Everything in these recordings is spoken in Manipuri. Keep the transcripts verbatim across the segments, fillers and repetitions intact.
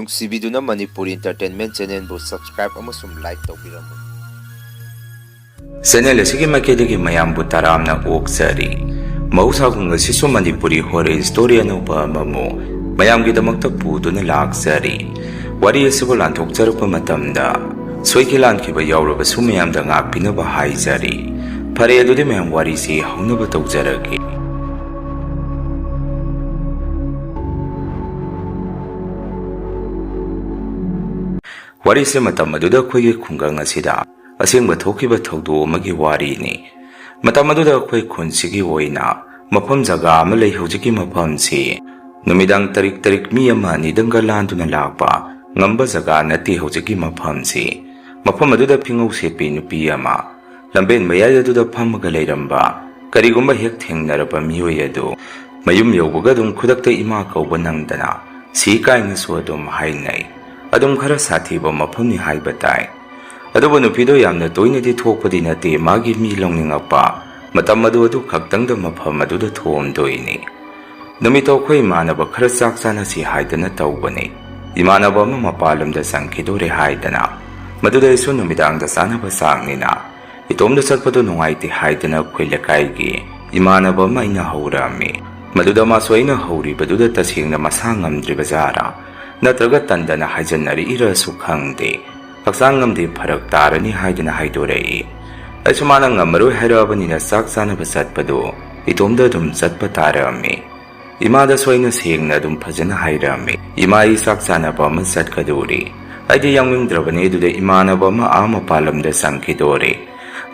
ꯅꯨꯡꯁꯤꯕꯤꯗꯨꯅ ꯃꯅꯤꯄꯨꯔꯤ Entertainment Channelꯕꯨ subscribe ꯑꯃꯁꯨꯡ like ꯇꯧꯕꯤꯔꯝꯃꯨ꯫ Channel ꯑꯁꯤꯒꯤ ꯃꯥꯏꯀꯩꯗꯒꯤ ꯃꯌꯥꯝꯕꯨ ꯇꯔꯥꯝꯅ ꯑꯣꯛꯆꯔꯤ꯫ ꯃꯍꯧꯁꯥꯒꯨꯝ ꯉꯁꯤꯁꯨ ꯃꯅꯤꯄꯨꯔꯤ horror story ꯑꯅꯧꯕ ꯑꯃꯃꯨꯛ ꯃꯌꯥꯝꯒꯤꯗꯃꯛꯇ ꯄꯨꯗꯨꯅ ꯂꯥꯛꯆꯔꯤ꯫ ꯋꯥꯔꯤ ꯑꯁꯤꯕꯨ ꯂꯥꯟꯊꯣꯛꯆꯔꯛꯄ ꯃꯇꯝꯗ ꯁꯣꯏꯈꯤ ꯂꯥꯟꯈꯤꯕ ꯌꯥꯎꯔꯕꯁꯨ ꯃꯌꯥꯝꯗ ꯉꯥꯛꯄꯤꯅꯕ ꯍꯥꯏꯖꯔꯤ꯫ ꯐꯔꯦ, ꯑꯗꯨꯗꯤ ꯃꯌꯥꯝ ꯋꯥꯔꯤꯁꯤ ꯍꯧꯅꯕ ꯇꯧꯖꯔꯒꯦ꯫ ꯋꯥꯔꯤꯁꯦ ꯃꯇꯝ ꯑꯗꯨꯗ ꯑꯩꯈꯣꯏꯒꯤ ꯈꯨꯡꯒꯪ ꯑꯁꯤꯗ ꯑꯁꯦꯡꯕ ꯊꯣꯛꯈꯤꯕ ꯊꯧꯗꯣꯛ ꯑꯃꯒꯤ ꯋꯥꯔꯤꯅꯤ꯫ ꯃꯇꯝ ꯑꯗꯨꯗ ꯑꯩꯈꯣꯏ ꯈꯨꯟꯁꯤꯒꯤ ꯑꯣꯏꯅ ꯃꯐꯝ ꯖꯒꯥ ꯑꯃ ꯂꯩ꯫ ꯍꯧꯖꯤꯛꯀꯤ ꯃꯐꯝꯁꯤ ꯅꯨꯃꯤꯗꯥꯡ ꯇꯔꯤꯛ ꯇꯔꯤꯛ ꯃꯤ ꯑꯃ ꯑꯅꯤꯗꯪꯒ ꯂꯥꯟꯗꯨꯅ ꯂꯥꯛꯄ ꯉꯝꯕ ꯖꯒꯥ ꯅꯠꯇꯦ꯫ ꯍꯧꯖꯤꯛꯀꯤ ꯃꯐꯝꯁꯤ, ꯃꯐꯝ ꯑꯗꯨꯗ ꯐꯤꯉꯧ ꯁꯦꯠꯄꯤ ꯅꯨꯄꯤ ꯑꯃ ꯂꯝꯕꯦꯟ ꯃꯌꯥꯏ ꯑꯗꯨꯗ ꯐꯝꯃꯒ ꯂꯩꯔꯝꯕ ꯀꯔꯤꯒꯨꯝꯕ ꯍꯦꯛ ꯊꯦꯡꯅꯔꯕ ꯃꯤꯑꯣꯏ ꯑꯗꯨ ꯃꯌꯨꯝ ꯌꯧꯕꯒ ꯑꯗꯨꯝ ꯈꯨꯗꯛꯇ ꯏꯃꯥ ꯀꯧꯕ ꯅꯪꯗꯅ ꯁꯤ ꯀꯥꯏꯅꯁꯨ ꯑꯗꯨꯝ ꯍꯥꯏꯅꯩ꯫ ꯑꯗꯨꯝ ꯈꯔ ꯁꯥꯊꯤꯕ ꯃꯐꯝꯅꯤ ꯍꯥꯏꯕ ꯇꯥꯏ꯫ ꯑꯗꯨꯕꯨ ꯅꯨꯄꯤꯗꯣ ꯌꯥꯝꯅ ꯇꯣꯏꯅꯗꯤ ꯊꯣꯛꯄꯗꯤ ꯅꯠꯇꯦ꯫ ꯃꯥꯒꯤ ꯃꯤ ꯂꯧꯅꯤꯡꯉꯛꯄ ꯃꯇꯝ ꯑꯗꯨ ꯑꯗꯨ ꯈꯛꯇꯪꯗ ꯃꯐꯝ ꯑꯗꯨꯗ ꯊꯣꯛꯑꯝꯗꯣꯏꯅꯤ꯫ ꯅꯨꯃꯤꯠꯇꯣ ꯑꯩꯈꯣꯏ ꯏꯃꯥꯟꯅꯕ ꯈꯔ ꯆꯥꯛ ꯆꯥꯅꯁꯤ ꯍꯥꯏꯗꯅ ꯇꯧꯕꯅꯤ꯫ ꯏꯃꯥꯟꯅꯕ ꯑꯃ ꯃꯄꯥꯟ ꯂꯝꯗ ꯆꯪꯈꯤꯗꯣꯔꯦ ꯍꯥꯏꯗꯅ꯫ ꯃꯗꯨꯗ ꯑꯩꯁꯨ ꯅꯨꯃꯤꯗꯥꯡꯗ ꯆꯥꯅꯕ ꯆꯥꯛꯅꯤꯅ ꯏꯇꯣꯝꯗ ꯆꯠꯄꯗꯣ ꯅꯨꯡꯉꯥꯏꯇꯦ ꯍꯥꯏꯗꯅ ꯑꯩꯈꯣꯏ ꯂꯩꯀꯥꯏꯒꯤ ꯏꯃꯥꯟꯅꯕ ꯑꯃ ꯑꯩꯅ ꯍꯧꯔꯛꯑꯝꯃꯤ꯫ ꯃꯗꯨꯗ ꯃꯥꯁꯨ ꯑꯩꯅ ꯍꯧꯔꯤꯕꯗꯨꯗ ꯇꯁꯦꯡꯅ ꯃꯁꯥ ꯉꯝꯗ꯭ꯔꯤꯕ ꯖꯥꯔꯥ ꯅꯠꯇ꯭ꯔꯒ ꯇꯟꯗꯅ ꯍꯥꯏꯖꯟꯅꯔꯛꯏꯔꯁꯨ ꯈꯪꯗꯦ, ꯍꯛꯆꯥꯡ ꯉꯝꯗꯦ, ꯐꯔꯛ ꯇꯥꯔꯅꯤ ꯍꯥꯏꯗꯅ ꯍꯥꯏꯗꯣꯔꯛꯏ꯫ ꯑꯩꯁꯨ ꯃꯥꯅ ꯉꯝꯃꯔꯣꯏ ꯍꯥꯏꯔꯛꯑꯕꯅꯤꯅ ꯆꯥꯛ ꯆꯥꯅꯕ ꯆꯠꯄꯗꯨ ꯏꯇꯣꯝꯗ ꯑꯗꯨꯝ ꯆꯠꯄ ꯇꯥꯔꯛꯑꯝꯃꯤ꯫ ꯏꯃꯥꯗꯁꯨ ꯑꯩꯅ ꯁꯦꯡꯅ ꯑꯗꯨꯝ ꯐꯖꯅ ꯍꯥꯏꯔꯛꯑꯝꯃꯤ, "ꯏꯃꯥ, ꯑꯩ ꯆꯥꯛ ꯆꯥꯅꯕ ꯑꯃ ꯆꯠꯀꯗꯧꯔꯤ꯫" ꯑꯩꯗꯤ ꯌꯥꯎꯅꯤꯡꯗ꯭ꯔꯕꯅꯤ꯫ ꯑꯗꯨꯗ ꯏꯃꯥꯟꯅꯕ ꯑꯃ ꯑꯥ ꯃꯄꯥꯟ ꯂꯝꯗ ꯆꯪꯈꯤꯗꯣꯔꯦ꯫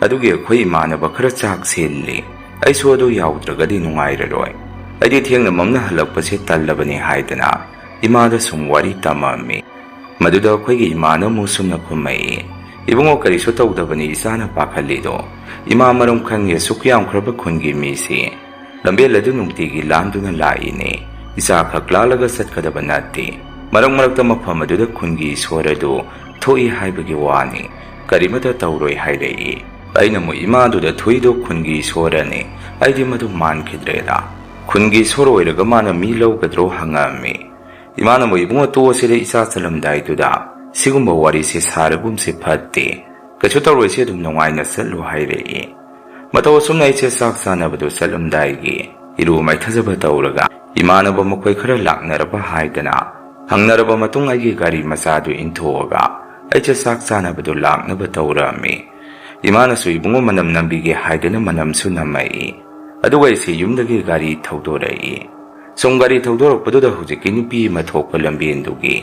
ꯑꯗꯨꯒꯤ ꯑꯩꯈꯣꯏ ꯏꯃꯥꯟꯅꯕ ꯈꯔ ꯆꯥꯛ ꯁꯤꯜꯂꯤ꯫ ꯑꯩꯁꯨ ꯑꯗꯨ ꯌꯥꯎꯗ꯭ꯔꯒꯗꯤ ꯅꯨꯡꯉꯥꯏꯔꯔꯣꯏ꯫ ꯑꯩꯗꯤ ꯊꯦꯡꯅ ꯃꯝꯅ ꯍꯜꯂꯛꯄꯁꯦ ꯇꯜꯂꯕꯅꯤ ꯍꯥꯏꯗꯅ ꯏꯃꯥꯗ ꯁꯨꯝ ꯋꯥꯔꯤ ꯇꯝꯃꯝꯃꯤ꯫ ꯃꯗꯨꯗ ꯑꯩꯈꯣꯏꯒꯤ ꯏꯃꯥꯅ ꯑꯃꯨꯛ ꯁꯨꯝꯅ ꯈꯨꯝꯃꯛꯏ, "ꯏꯕꯨꯡꯉꯣ, ꯀꯔꯤꯁꯨ ꯇꯧꯗꯕꯅꯤ ꯏꯆꯥꯅ ꯄꯥꯈꯠꯂꯤꯗꯣ꯫ ꯏꯃꯥ ꯃꯔꯝ ꯈꯪꯉꯦ, ꯑꯁꯨꯛ ꯌꯥꯝꯈ꯭ꯔꯕ ꯈꯨꯟꯒꯤ ꯃꯤꯁꯤ ꯂꯝꯕꯦꯜ ꯑꯗꯨ ꯅꯨꯡꯇꯤꯒꯤ ꯂꯥꯟꯗꯨꯅ ꯂꯥꯛꯏꯅꯦ꯫ ꯏꯆꯥ ꯈꯛ ꯂꯥꯜꯂꯒ ꯆꯠꯀꯗꯕ ꯅꯠꯇꯦ꯫ ꯃꯔꯛ ꯃꯔꯛꯇ ꯃꯐꯝ ꯑꯗꯨꯗ ꯈꯨꯟꯒꯤ ꯏꯁꯣꯔ ꯑꯗꯨ ꯊꯣꯛꯏ ꯍꯥꯏꯕꯒꯤ ꯋꯥꯅꯤ꯫ ꯀꯔꯤꯃꯇ ꯇꯧꯔꯣꯏ ꯍꯥꯏꯔꯛꯏ꯫" ꯑꯩꯅ ꯑꯃꯨꯛ ꯏꯃꯥꯗꯨꯗ ꯊꯣꯛꯏꯗꯣ ꯈꯨꯟꯒꯤ ꯏꯁꯣꯔꯅꯤ꯫ ꯑꯩꯗꯤ ꯃꯗꯨ ꯃꯥꯟꯈꯤꯗ꯭ꯔꯦꯗ꯫ ꯈꯨꯟꯒꯤ ꯏꯁꯣꯔ ꯑꯣꯏꯔꯒ ꯃꯥꯅ ꯃꯤ ꯂꯧꯒꯗ꯭ꯔꯣ ꯍꯪꯉꯛꯑꯝꯃꯤ꯫ ꯏꯃꯥꯅꯕꯨ, "ꯏꯕꯨꯡꯉꯣ, ꯇꯣꯛꯑꯁꯤꯗ, ꯏꯆꯥ ꯆꯠꯂꯝꯗꯥꯏꯗꯨꯗ ꯁꯤꯒꯨꯝꯕ ꯋꯥꯔꯤꯁꯦ ꯁꯥꯔꯒꯨꯝꯁꯦ, ꯐꯠꯇꯦ, ꯀꯩꯁꯨ ꯇꯧꯔꯣꯏꯁꯦ, ꯑꯗꯨꯝ ꯅꯨꯡꯉꯥꯏꯅ ꯆꯠꯂꯨ" ꯍꯥꯏꯔꯛꯏ꯫ ꯃꯇꯧ ꯑꯁꯨꯝꯅ ꯑꯩꯁꯦ ꯆꯥꯛ ꯆꯥꯅꯕꯗꯨ ꯆꯠꯂꯝꯗꯥꯏꯒꯤ ꯏꯔꯨ ꯃꯥꯏꯊꯖꯕ ꯇꯧꯔꯒ ꯏꯃꯥꯟꯅꯕ ꯃꯈꯣꯏ ꯈꯔ ꯂꯥꯛꯅꯔꯕ ꯍꯥꯏꯗꯅ ꯍꯪꯅꯔꯕ ꯃꯇꯨꯡ ꯑꯩꯒꯤ ꯒꯥꯔꯤ ꯃꯆꯥꯗꯨ ꯏꯟꯊꯣꯛꯑꯒ ꯑꯩꯁꯦ ꯆꯥꯛ ꯆꯥꯅꯕꯗꯨ ꯂꯥꯛꯅꯕ ꯇꯧꯔꯛꯑꯝꯃꯤ꯫ ꯏꯃꯥꯅꯁꯨ "ꯏꯕꯨꯡꯉꯣ, ꯃꯅꯝ ꯅꯝꯕꯤꯒꯦ" ꯍꯥꯏꯗꯅ ꯃꯅꯝꯁꯨ ꯅꯝꯃꯛꯏ꯫ ꯑꯗꯨꯒ ꯑꯩꯁꯦ ꯌꯨꯝꯗꯒꯤ ꯒꯥꯔꯤ ꯊꯧꯗꯣꯔꯛꯏ꯫ ꯁꯨꯝ ꯒꯥꯔꯤ ꯊꯧꯗꯣꯔꯛꯄꯗꯨꯗ ꯍꯧꯖꯤꯛꯀꯤ ꯅꯨꯄꯤ ꯑꯃ ꯊꯣꯛꯄ ꯂꯝꯕꯦꯟꯗꯨꯒꯤ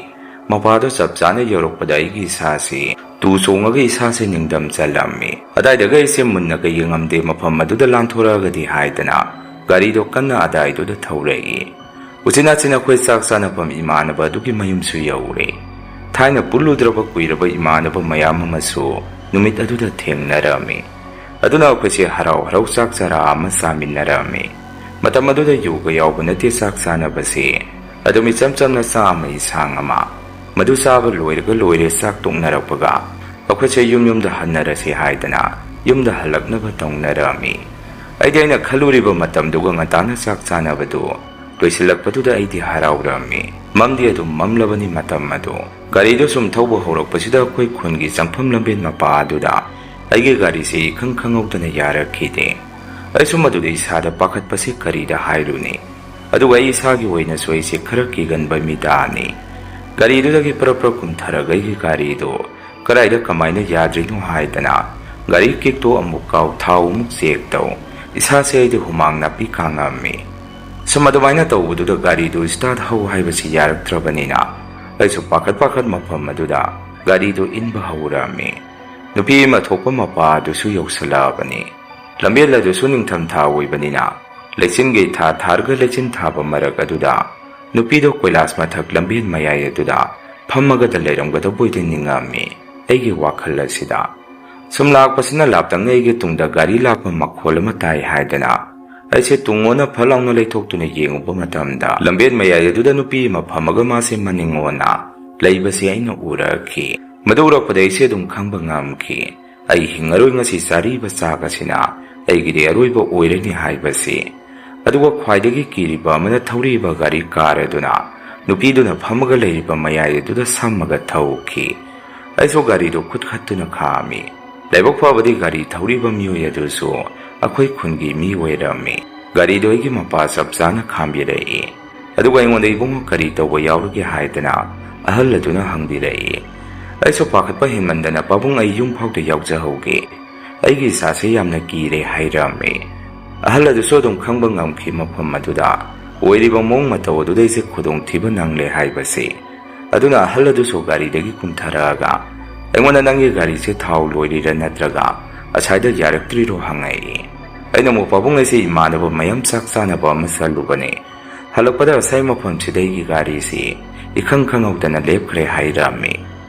ꯃꯄꯥꯗꯣ ꯆꯞ ꯆꯥꯅ ꯌꯧꯔꯛꯄꯗ ꯑꯩꯒꯤ ꯏꯁꯥꯁꯤ ꯇꯨ ꯆꯣꯡꯉꯒ ꯏꯁꯥꯁꯦ ꯅꯤꯡꯗꯝ ꯆꯜꯂꯝꯃꯤ꯫ ꯑꯗꯥꯏꯗꯒ ꯑꯩꯁꯦ ꯃꯨꯟꯅ ꯀꯩꯒ ꯉꯝꯗꯦ, ꯃꯐꯝ ꯑꯗꯨꯗ ꯂꯥꯟꯊꯣꯔꯛꯑꯒꯗꯤ ꯍꯥꯏꯗꯅ ꯒꯥꯔꯤꯗꯣ ꯀꯟꯅ ꯑꯗꯥꯏꯗꯨꯗ ꯊꯧꯔꯛꯏ꯫ ꯎꯆꯤꯟ ꯅꯥꯆꯤꯟ ꯑꯩꯈꯣꯏ ꯆꯥꯛ ꯆꯥꯅꯐꯝ ꯏꯃꯥꯟꯅꯕ ꯑꯗꯨꯒꯤ ꯃꯌꯨꯝꯁꯨ ꯌꯧꯔꯦ꯫ ꯊꯥꯏꯅ ꯄꯨꯜꯂꯨꯗ꯭ꯔꯕ ꯀꯨꯏꯔꯕ ꯏꯃꯥꯟꯅꯕ ꯃꯌꯥꯝ ꯑꯃꯁꯨ ꯅꯨꯃꯤꯠ ꯑꯗꯨꯗ ꯊꯦꯡꯅꯔꯝꯃꯤ꯫ ꯑꯗꯨꯅ ꯑꯩꯈꯣꯏꯁꯦ ꯍꯔꯥꯎ ꯍꯔꯥꯎ ꯆꯥꯛ ꯆꯔꯥ ꯑꯃ ꯆꯥꯃꯤꯟꯅꯔꯝꯃꯤ꯫ ꯃꯇꯝ ꯑꯗꯨꯗ ꯌꯣꯒ ꯌꯥꯎꯕ ꯅꯠꯇꯦ ꯆꯥꯛ ꯆꯥꯅꯕꯁꯦ꯫ ꯑꯗꯨꯝ ꯏꯆꯝ ꯆꯝꯅ ꯆꯥ ꯑꯃ ꯏꯟꯁꯥꯡ ꯑꯃ꯫ ꯃꯗꯨ ꯆꯥꯕ ꯂꯣꯏꯔꯒ ꯂꯣꯏꯔꯦ, ꯆꯥꯛ ꯇꯣꯛꯅꯔꯛꯄꯒ ꯑꯩꯈꯣꯏꯁꯦ ꯌꯨꯝ ꯌꯨꯝꯗ ꯍꯟꯅꯔꯁꯤ ꯍꯥꯏꯗꯅ ꯌꯨꯝꯗ ꯍꯜꯂꯛꯅꯕ ꯇꯧꯅꯔꯝꯃꯤ꯫ ꯑꯩꯗꯤ ꯑꯩꯅ ꯈꯜꯂꯨꯔꯤꯕ ꯃꯇꯝꯗꯨꯒ ꯉꯟꯇꯥꯅ ꯆꯥꯛ ꯆꯥꯅꯕꯗꯨ ꯂꯣꯏꯁꯤꯜꯂꯛꯄꯗꯨꯗ ꯑꯩꯗꯤ ꯍꯔꯥꯎꯔꯝꯃꯤ꯫ ꯃꯝꯗꯤ ꯑꯗꯨꯝ ꯃꯝꯂꯕꯅꯤ ꯃꯇꯝ ꯑꯗꯨ꯫ ꯒꯥꯔꯤꯗꯨ ꯁꯨꯝ ꯊꯧꯕ ꯍꯧꯔꯛꯄꯁꯤꯗ ꯑꯩꯈꯣꯏ ꯈꯨꯟꯒꯤ ꯆꯪꯐꯝ ꯂꯝꯕꯦꯟ ꯃꯄꯥ ꯑꯗꯨꯗ ꯑꯩꯒꯤ ꯒꯥꯔꯤꯁꯤ ꯏꯈꯪ ꯈꯪꯍꯧꯗꯅ ꯌꯥꯔꯛꯈꯤꯗꯦ꯫ ꯑꯩꯁꯨ ꯃꯗꯨꯗ ꯏꯁꯥꯗ ꯄꯥꯈꯠꯄꯁꯤ ꯀꯔꯤꯗ ꯍꯥꯏꯔꯨꯅꯤ? ꯑꯗꯨꯒ ꯑꯩ ꯏꯁꯥꯒꯤ ꯑꯣꯏꯅꯁꯨ ꯑꯩꯁꯦ ꯈꯔ ꯀꯤꯒꯟꯕ ꯃꯤꯗꯥꯅꯤ꯫ ꯒꯥꯔꯤꯗꯨꯗꯒꯤ ꯄꯔꯞ ꯄꯔꯞ ꯀꯨꯝꯊꯔꯒ ꯑꯩꯒꯤ ꯒꯥꯔꯤꯗꯨ ꯀꯗꯥꯏꯗ ꯀꯃꯥꯏꯅ ꯌꯥꯗ꯭ꯔꯤꯅꯣ ꯍꯥꯏꯗꯅ ꯒꯥꯔꯤ ꯀꯤꯛꯇꯣ ꯑꯃꯨꯛ ꯀꯥꯎ, ꯊꯥꯎ ꯑꯃꯨꯛ ꯆꯦꯛ ꯇꯧ꯫ ꯏꯁꯥꯁꯦ ꯑꯩꯗꯤ ꯍꯨꯃꯥꯡ ꯅꯥꯄꯤ ꯀꯥꯡꯉꯝꯃꯤ꯫ ꯁꯨꯝ ꯑꯗꯨꯃꯥꯏꯅ ꯇꯧꯕꯗꯨꯗ ꯒꯥꯔꯤꯗꯨ start ꯍꯧ ꯍꯥꯏꯕꯁꯤ ꯌꯥꯔꯛꯇ꯭ꯔꯕꯅꯤꯅ ꯑꯩꯁꯨ ꯄꯥꯈꯠ ꯄꯥꯈꯠ ꯃꯐꯝ ꯑꯗꯨꯗ ꯒꯥꯔꯤꯗꯨ ꯏꯟꯕ ꯍꯧꯔꯝꯃꯤ꯫ ꯅꯨꯄꯤ ꯑꯃ ꯊꯣꯛꯄ ꯃꯄꯥ ꯑꯗꯨꯁꯨ ꯌꯧꯁꯤꯜꯂꯛꯑꯕꯅꯤ꯫ ꯂꯝꯕꯦꯜ ꯑꯗꯨꯁꯨ ꯅꯤꯡꯊꯝꯊꯥ ꯑꯣꯏꯕꯅꯤꯅ ꯂꯩꯆꯤꯟꯒꯤ ꯊꯥ ꯊꯥꯔꯒ ꯂꯩꯆꯤꯟ ꯊꯥꯕ ꯃꯔꯛ ꯑꯗꯨꯗ ꯅꯨꯄꯤꯗꯣ ꯀꯣꯏꯂꯥꯁ ꯃꯊꯛ ꯂꯝꯕꯦꯜ ꯃꯌꯥꯏ ꯑꯗꯨꯗ ꯐꯝꯃꯒꯗ ꯂꯩꯔꯝꯒꯗꯕꯣꯏꯗ ꯅꯤꯡꯉꯝꯃꯤ ꯑꯩꯒꯤ ꯋꯥꯈꯜ ꯑꯁꯤꯗ꯫ ꯁꯨꯝ ꯂꯥꯛꯄꯁꯤꯅ ꯂꯥꯞꯇꯛꯅ ꯑꯩꯒꯤ ꯇꯨꯡꯗ ꯒꯥꯔꯤ ꯂꯥꯛꯄ ꯃꯈꯣꯜ ꯑꯃ ꯇꯥꯏ ꯍꯥꯏꯗꯅ ꯑꯩꯁꯦ ꯇꯨꯡ ꯑꯣꯟꯅ ꯐꯠ ꯂꯥꯎꯅ ꯂꯩꯊꯣꯛꯇꯨꯅ ꯌꯦꯡꯉꯨꯕ ꯃꯇꯝꯗ ꯂꯝꯕꯦꯜ ꯃꯌꯥꯏ ꯑꯗꯨꯗ ꯅꯨꯄꯤ ꯑꯃ ꯐꯝꯃꯒ ꯃꯥꯁꯦ ꯃꯅꯤꯡ ꯑꯣꯟꯅ ꯂꯩꯕꯁꯦ ꯑꯩꯅ ꯎꯔꯛꯈꯤ꯫ ꯃꯗꯨ ꯎꯔꯛꯄꯗ ꯑꯩꯁꯦ ꯑꯗꯨꯝ ꯈꯪꯕ ꯉꯝꯈꯤ꯫ ꯑꯩ ꯍꯤꯡꯉꯔꯣꯏ, ꯉꯁꯤ ꯆꯥꯔꯤꯕ ꯆꯥꯛ ꯑꯁꯤꯅ ꯑꯩꯒꯤꯗꯤ ꯑꯔꯣꯏꯕ ꯑꯣꯏꯔꯅꯤ ꯍꯥꯏꯕꯁꯤ꯫ ꯑꯗꯨꯒ ꯈ꯭ꯋꯥꯏꯗꯒꯤ ꯀꯤꯔꯤꯕ ꯑꯃꯅ ꯊꯧꯔꯤꯕ ꯒꯥꯔꯤ ꯀꯥꯔ ꯑꯗꯨꯅ ꯅꯨꯄꯤꯗꯨꯅ ꯐꯝꯃꯒ ꯂꯩꯔꯤꯕ ꯃꯌꯥꯏ ꯑꯗꯨꯗ ꯁꯝꯃꯒ ꯊꯧꯈꯤ꯫ ꯑꯩꯁꯨ ꯒꯥꯔꯤꯗꯨ ꯈꯨꯠ ꯈꯠꯇꯨꯅ ꯈꯥꯝꯃꯤ꯫ ꯂꯥꯏꯕꯛ ꯐꯕꯗꯤ ꯒꯥꯔꯤ ꯊꯧꯔꯤꯕ ꯃꯤꯑꯣꯏ ꯑꯗꯨꯁꯨ ꯑꯩꯈꯣꯏ ꯈꯨꯟꯒꯤ ꯃꯤ ꯑꯣꯏꯔꯝꯃꯤ꯫ ꯒꯥꯔꯤꯗꯨ ꯑꯩꯒꯤ ꯃꯄꯥ ꯆꯞ ꯆꯥꯅ ꯈꯥꯝꯕꯤꯔꯛꯏ꯫ ꯑꯗꯨꯒ ꯑꯩꯉꯣꯟꯗ "ꯏꯕꯨꯡꯉꯣ, ꯀꯔꯤ ꯇꯧꯕ ꯌꯥꯎꯔꯒꯦ?" ꯍꯥꯏꯗꯅ ꯑꯍꯜ ꯑꯗꯨꯅ ꯍꯪꯕꯤꯔꯛꯏ꯫ ꯑꯩꯁꯨ ꯄꯥꯈꯠꯄ ꯍꯦꯟꯃꯟꯗꯅ, "ꯄꯥꯕꯨꯡ, ꯑꯩ ꯌꯨꯝ ꯐꯥꯎꯗ ꯌꯥꯎꯖꯍꯧꯒꯦ꯫ ꯑꯩꯒꯤ ꯏꯆꯥꯁꯦ ꯌꯥꯝꯅ ꯀꯤꯔꯦ" ꯍꯥꯏꯔꯝꯃꯤ꯫ ꯑꯍꯜ ꯑꯗꯨꯁꯨ ꯑꯗꯨꯝ ꯈꯪꯕ ꯉꯝꯈꯤ ꯃꯐꯝ ꯑꯗꯨꯗ ꯑꯣꯏꯔꯤꯕ ꯃꯑꯣꯡ ꯃꯇꯧ ꯑꯗꯨꯗ ꯑꯩꯁꯦ ꯈꯨꯗꯣꯡꯊꯤꯕ ꯅꯪꯂꯦ ꯍꯥꯏꯕꯁꯤ꯫ ꯑꯗꯨꯅ ꯑꯍꯜ ꯑꯗꯨꯁꯨ ꯒꯥꯔꯤꯗꯒꯤ ꯀꯨꯝꯊꯔꯛꯑꯒ ꯑꯩꯉꯣꯟꯗ, "ꯅꯪꯒꯤ ꯒꯥꯔꯤꯁꯦ ꯊꯥꯎ ꯂꯣꯏꯔꯤꯔꯥ ꯅꯠꯇ꯭ꯔꯒ ꯑꯁꯥꯏꯗ ꯌꯥꯔꯛꯇ꯭ꯔꯤꯔꯣ?" ꯍꯪꯉꯛꯏ꯫ ꯑꯩꯅ ꯑꯃꯨꯛ, "ꯄꯥꯕꯨꯡ, ꯑꯩꯁꯦ ꯏꯃꯥꯟꯅꯕ ꯃꯌꯥꯝ ꯆꯥꯛ ꯆꯥꯅꯕ ꯑꯃ ꯆꯠꯂꯨꯕꯅꯦ꯫ ꯍꯜꯂꯛꯄꯗ ꯑꯁꯥꯏ ꯃꯐꯝꯁꯤꯗ ꯑꯩꯒꯤ ꯒꯥꯔꯤꯁꯤ ꯏꯈꯪ ꯈꯪꯍꯧꯗꯅ ꯂꯦꯞꯈ꯭ꯔꯦ" ꯍꯥꯏꯔꯝꯃꯤ꯫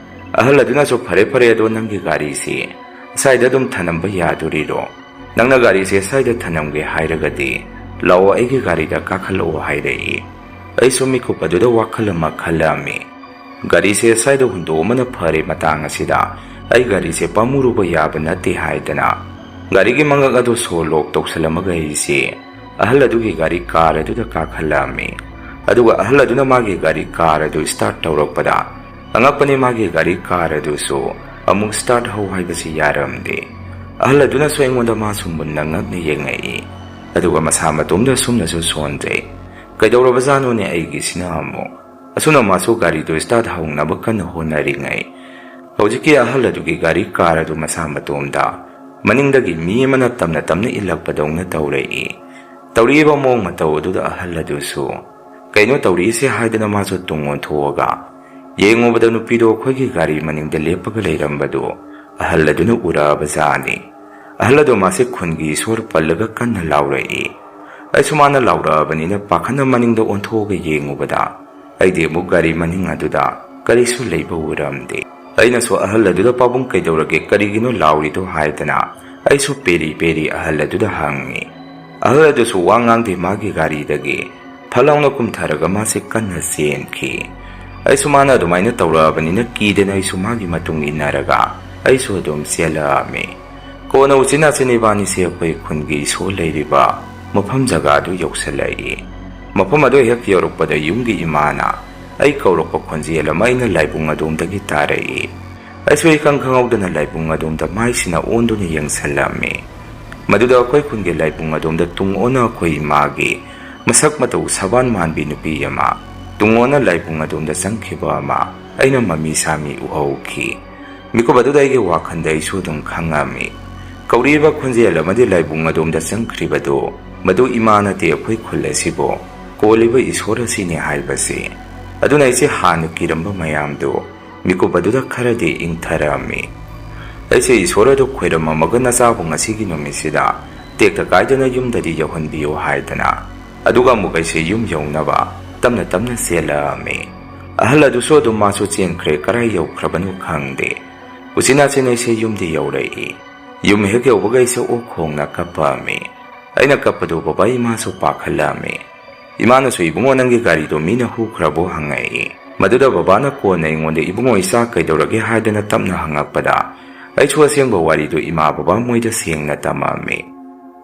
ꯑꯍꯜ ꯑꯗꯨꯅꯁꯨ, "ꯐꯔꯦ, ꯐꯔꯦ, ꯑꯗꯣ ꯅꯪꯒꯤ ꯒꯥꯔꯤꯁꯤ ꯑꯁꯥꯏꯗ ꯑꯗꯨꯝ ꯊꯅꯝꯕ ꯌꯥꯗꯣꯔꯤꯔꯣ? ꯅꯪꯅ ꯒꯥꯔꯤꯁꯦ ꯑꯁꯥꯏꯗ ꯊꯅꯝꯒꯦ ꯍꯥꯏꯔꯒꯗꯤ ꯂꯥꯛꯑꯣ, ꯑꯩꯒꯤ ꯒꯥꯔꯤꯗ ꯀꯥꯈꯠꯂꯛꯑꯣ" ꯍꯥꯏꯔꯛꯏ꯫ ꯑꯩꯁꯨ ꯃꯤꯀꯨꯞ ꯑꯗꯨꯗ ꯋꯥꯈꯜ ꯑꯃ ꯈꯜꯂꯝꯃꯤ꯫ ꯒꯥꯔꯤꯁꯦ ꯑꯁꯥꯏꯗ ꯍꯨꯟꯗꯣꯛꯑꯝꯕꯅ ꯐꯔꯦ, ꯃꯇꯥꯡ ꯑꯁꯤꯗ ꯑꯩ ꯒꯥꯔꯤꯁꯦ ꯄꯥꯝꯃꯨꯔꯨꯕ ꯌꯥꯕ ꯅꯠꯇꯦ ꯍꯥꯏꯗꯅ ꯒꯥꯔꯤꯒꯤ ꯃꯉꯛ ꯑꯗꯨ ꯁꯣ ꯂꯣꯛ ꯇꯧꯁꯜꯂꯝꯃꯒ ꯑꯩꯁꯦ ꯑꯍꯜ ꯑꯗꯨꯒꯤ ꯒꯥꯔꯤ, ꯀꯥꯔ ꯑꯗꯨꯗ ꯀꯥꯈꯠꯂꯛꯑꯝꯃꯤ꯫ ꯑꯗꯨꯒ ꯑꯍꯜ ꯑꯗꯨꯅ ꯃꯥꯒꯤ ꯒꯥꯔꯤ, ꯀꯥꯔ ꯑꯗꯨ ꯁ꯭ꯇꯥꯔꯠ ꯇꯧꯔꯛꯄꯗ, ꯑꯉꯛꯄꯅꯤ, ꯃꯥꯒꯤ ꯒꯥꯔꯤ, ꯀꯥꯔ ꯑꯗꯨꯁꯨ ꯑꯃꯨꯛ ꯁ꯭ꯇꯥꯔꯠ ꯍꯧ ꯍꯥꯏꯕꯁꯤ ꯌꯥꯔꯝꯗꯦ꯫ ꯑꯍꯜ ꯑꯗꯨꯅꯁꯨ ꯑꯩꯉꯣꯟꯗ ꯃꯥꯁꯨ ꯃꯨꯟꯅ ꯉꯛꯅ ꯌꯦꯡꯉꯛꯏ꯫ ꯑꯗꯨꯒ ꯃꯁꯥ ꯃꯇꯣꯝꯗ ꯑꯁꯨꯝꯅꯁꯨ ꯁꯣꯟꯖꯩ꯫ "ꯀꯩꯗꯧꯔꯕꯖꯥꯠꯅꯣꯅꯦ ꯑꯩꯒꯤꯁꯤꯅ ꯑꯃꯨꯛ?" ꯑꯁꯨꯝꯅ ꯃꯥꯁꯨ ꯒꯥꯔꯤꯗꯨ ꯁ꯭ꯇꯥꯔꯠ ꯍꯧꯅꯕ ꯀꯟꯅ ꯍꯣꯠꯅꯔꯤꯉꯩ, ꯍꯧꯖꯤꯛꯀꯤ ꯑꯍꯜ ꯑꯗꯨꯒꯤ ꯒꯥꯔꯤ, ꯀꯥꯔ ꯑꯗꯨ ꯃꯁꯥ ꯃꯇꯣꯝꯗ ꯃꯅꯤꯡꯗꯒꯤ ꯃꯤ ꯑꯃꯅ ꯇꯝꯅ ꯇꯝꯅ ꯏꯜꯂꯛꯄꯗꯧꯅ ꯇꯧꯔꯛꯏ꯫ ꯇꯧꯔꯛꯏꯕ ꯃꯑꯣꯡ ꯃꯇꯧ ꯑꯗꯨꯗ ꯑꯍꯜ ꯑꯗꯨꯁꯨ "ꯀꯩꯅꯣ ꯇꯧꯔꯤꯁꯦ?" ꯍꯥꯏꯗꯅ ꯃꯥꯁꯨ ꯇꯨꯡ ꯑꯣꯟꯊꯣꯛꯑꯒ ꯌꯦꯡꯉꯨꯕꯗ, ꯅꯨꯄꯤꯗꯣ ꯑꯩꯈꯣꯏꯒꯤ ꯒꯥꯔꯤ ꯃꯅꯤꯡꯗ ꯂꯦꯞꯄꯒ ꯂꯩꯔꯝꯕꯗꯨ ꯑꯍꯜ ꯑꯗꯨꯅ ꯎꯔꯛꯑꯕ ꯖꯥꯠꯅꯤ꯫ ꯑꯍꯜ ꯑꯗꯨ ꯃꯥꯁꯦ ꯈꯨꯟꯒꯤ ꯏꯁꯣꯔ ꯄꯜꯂꯒ ꯀꯟꯅ ꯂꯥꯎꯔꯛꯏ꯫ ꯑꯩꯁꯨ ꯃꯥꯅ ꯂꯥꯎꯔꯛꯑꯕꯅꯤꯅ ꯄꯥꯈꯠꯅ ꯃꯅꯤꯡꯗ ꯑꯣꯟꯊꯣꯛꯑꯒ ꯌꯦꯡꯉꯨꯕꯗ, ꯑꯩꯗꯤ ꯑꯃꯨꯛ ꯒꯥꯔꯤ ꯃꯅꯤꯡ ꯑꯗꯨꯗ ꯀꯔꯤꯁꯨ ꯂꯩꯕ ꯎꯔꯝꯗꯦ꯫ ꯑꯩꯅꯁꯨ ꯑꯍꯜ ꯑꯗꯨꯗ, "ꯄꯥꯕꯨꯡ, ꯀꯩꯗꯧꯔꯒꯦ? ꯀꯔꯤꯒꯤꯅꯣ ꯂꯥꯎꯔꯤꯗꯣ?" ꯍꯥꯏꯗꯅ ꯑꯩꯁꯨ ꯄꯦꯔꯤ ꯄꯦꯔꯤ ꯑꯍꯜ ꯑꯗꯨꯗ ꯍꯪꯉꯤ꯫ ꯑꯍꯜ ꯑꯗꯨꯁꯨ ꯋꯥ ꯉꯥꯡꯗꯦ, ꯃꯥꯒꯤ ꯒꯥꯔꯤꯗꯒꯤ ꯐꯠ ꯂꯥꯎꯅ ꯀꯨꯝꯊꯔꯒ ꯃꯥꯁꯦ ꯀꯟꯅ ꯆꯦꯟꯈꯤ꯫ ꯑꯩꯁꯨ ꯃꯥꯅ ꯑꯗꯨꯃꯥꯏꯅ ꯇꯧꯔꯛꯑꯕꯅꯤꯅ ꯀꯤꯗꯅ ꯑꯩꯁꯨ ꯃꯥꯒꯤ ꯃꯇꯨꯡ ꯏꯟꯅꯔꯒ ꯑꯩꯁꯨ ꯑꯗꯨꯝ ꯆꯦꯜꯂꯛꯑꯝꯃꯤ꯫ ꯀꯣꯟꯅ ꯎꯆꯤꯟ ꯅꯥꯆꯤꯟ ꯏꯕꯥꯅꯤꯁꯦ ꯑꯩꯈꯣꯏ ꯈꯨꯟꯒꯤ ꯏꯁꯣꯔ ꯂꯩꯔꯤꯕ ꯃꯐꯝ ꯖꯒꯥꯗꯨ ꯌꯧꯁꯤꯜꯂꯛꯏ꯫ ꯃꯐꯝ ꯑꯗꯨ ꯍꯦꯛ ꯌꯧꯔꯛꯄꯗ ꯌꯨꯝꯒꯤ ꯏꯃꯥꯅ ꯑꯩ ꯀꯧꯔꯛꯄ ꯈꯣꯟꯖꯦꯜ ꯑꯃ ꯑꯩꯅ ꯂꯥꯏꯕꯨꯡ ꯑꯗꯣꯝꯗꯒꯤ ꯇꯥꯔꯛꯏ꯫ ꯑꯩꯁꯨ ꯏꯈꯪ ꯈꯪꯍꯧꯗꯅ ꯂꯥꯏꯕꯨꯡ ꯑꯗꯣꯝꯗ ꯃꯥꯏꯁꯤꯅ ꯑꯣꯟꯗꯨꯅ ꯌꯦꯡꯁꯤꯜꯂꯝꯃꯤ꯫ ꯃꯗꯨꯗ ꯑꯩꯈꯣꯏ ꯈꯨꯟꯒꯤ ꯂꯥꯏꯕꯨꯡ ꯑꯗꯣꯝꯗ ꯇꯨꯡ ꯑꯣꯟꯅ ꯑꯩꯈꯣꯏ ꯏꯃꯥꯒꯤ ꯃꯁꯛ ꯃꯇꯧ ꯁꯕꯥꯟ ꯃꯥꯟꯕꯤ ꯅꯨꯄꯤ ꯑꯃ ꯇꯨꯡ ꯑꯣꯟꯅ ꯂꯥꯏꯕꯨꯡ ꯑꯗꯣꯝꯗ ꯆꯪꯈꯤꯕ ꯑꯃ ꯑꯩꯅ ꯃꯃꯤ ꯁꯥꯃꯤ ꯎꯍꯧꯈꯤ꯫ ꯃꯤꯀꯨꯞ ꯑꯗꯨꯗ ꯑꯩꯒꯤ ꯋꯥꯈꯜꯗ ꯑꯩꯁꯨ ꯑꯗꯨꯝ ꯈꯪꯉꯝꯃꯤ꯫ ꯀꯧꯔꯛꯏꯕ ꯈꯣꯟꯖꯦꯜ ꯑꯃꯗꯤ ꯂꯥꯏꯕꯨꯡ ꯑꯗꯣꯝꯗ ꯆꯪꯈ꯭ꯔꯤꯕꯗꯨ ꯃꯗꯨ ꯏꯃꯥ ꯅꯠꯇꯦ, ꯑꯩꯈꯣꯏ ꯈꯨꯜ ꯑꯁꯤꯕꯨ ꯀꯣꯜꯂꯤꯕ ꯏꯁꯣꯔ ꯑꯁꯤꯅꯤ ꯍꯥꯏꯕꯁꯤ꯫ ꯑꯗꯨꯅ ꯑꯩꯁꯦ ꯍꯥꯟꯅ ꯀꯤꯔꯝꯕ ꯃꯌꯥꯝꯗꯨ ꯃꯤꯀꯨꯞ ꯑꯗꯨꯗ ꯈꯔꯗꯤ ꯏꯪꯊꯔꯛꯑꯝꯃꯤ꯫ ꯑꯩꯁꯦ ꯏꯁꯣꯔ ꯑꯗꯨ ꯈꯣꯏꯔꯝꯃꯝꯃꯒ ꯅꯆꯥꯕꯨ ꯉꯁꯤꯒꯤ ꯅꯨꯃꯤꯠꯁꯤꯗ ꯇꯦꯛꯇ ꯀꯥꯏꯗꯅ ꯌꯨꯝꯗꯗꯤ ꯌꯧꯍꯟꯕꯤꯌꯨ ꯍꯥꯏꯗꯅ, ꯑꯗꯨꯒ ꯑꯃꯨꯛ ꯑꯩꯁꯦ ꯌꯨꯝ ꯌꯧꯅꯕ ꯇꯞꯅ ꯇꯞꯅ ꯆꯦꯜꯂꯛꯑꯝꯃꯤ꯫ ꯑꯍꯜ ꯑꯗꯨꯁꯨ ꯑꯗꯨꯝ ꯃꯥꯁꯨ ꯆꯦꯟꯈ꯭ꯔꯦ, ꯀꯔꯥꯏ ꯌꯧꯈ꯭ꯔꯕꯅꯣ ꯈꯪꯗꯦ꯫ ꯎꯆꯤꯟꯅꯥꯆꯤꯟ ꯑꯩꯁꯦ ꯌꯨꯝꯗꯤ ꯌꯧꯔꯛꯏ꯫ ꯌꯨꯝ ꯍꯦꯛ ꯌꯧꯕꯒ ꯑꯩꯁꯦ ꯑꯣꯛ ꯈꯣꯡꯅ ꯀꯞꯄꯛꯑꯝꯃꯤ꯫ ꯑꯩꯅ ꯀꯞꯄꯗꯨ ꯕꯕꯥ ꯏꯃꯥꯁꯨ ꯄꯥꯈꯠꯂꯛꯑꯝꯃꯤ꯫ ꯏꯃꯥꯅꯁꯨ, "ꯏꯕꯨꯡꯉꯣ, ꯅꯪꯒꯤ ꯒꯥꯔꯤꯗꯣ ꯃꯤꯅ ꯍꯨꯈ꯭ꯔꯕꯣ?" ꯍꯪꯉꯛꯏ꯫ ꯃꯗꯨꯗ ꯕꯕꯥꯅ ꯀꯣꯟꯅ ꯑꯩꯉꯣꯟꯗ, "ꯏꯕꯨꯡꯉꯣ, ꯏꯆꯥ ꯀꯩꯗꯧꯔꯒꯦ?" ꯍꯥꯏꯗꯅ ꯇꯞꯅ ꯍꯪꯉꯛꯄꯗ, ꯑꯩꯁꯨ ꯑꯁꯦꯡꯕ ꯋꯥꯔꯤꯗꯨ ꯏꯃꯥ ꯕꯕꯥ ꯃꯣꯏꯗ ꯁꯦꯡꯅ ꯇꯝꯃꯝꯃꯤ꯫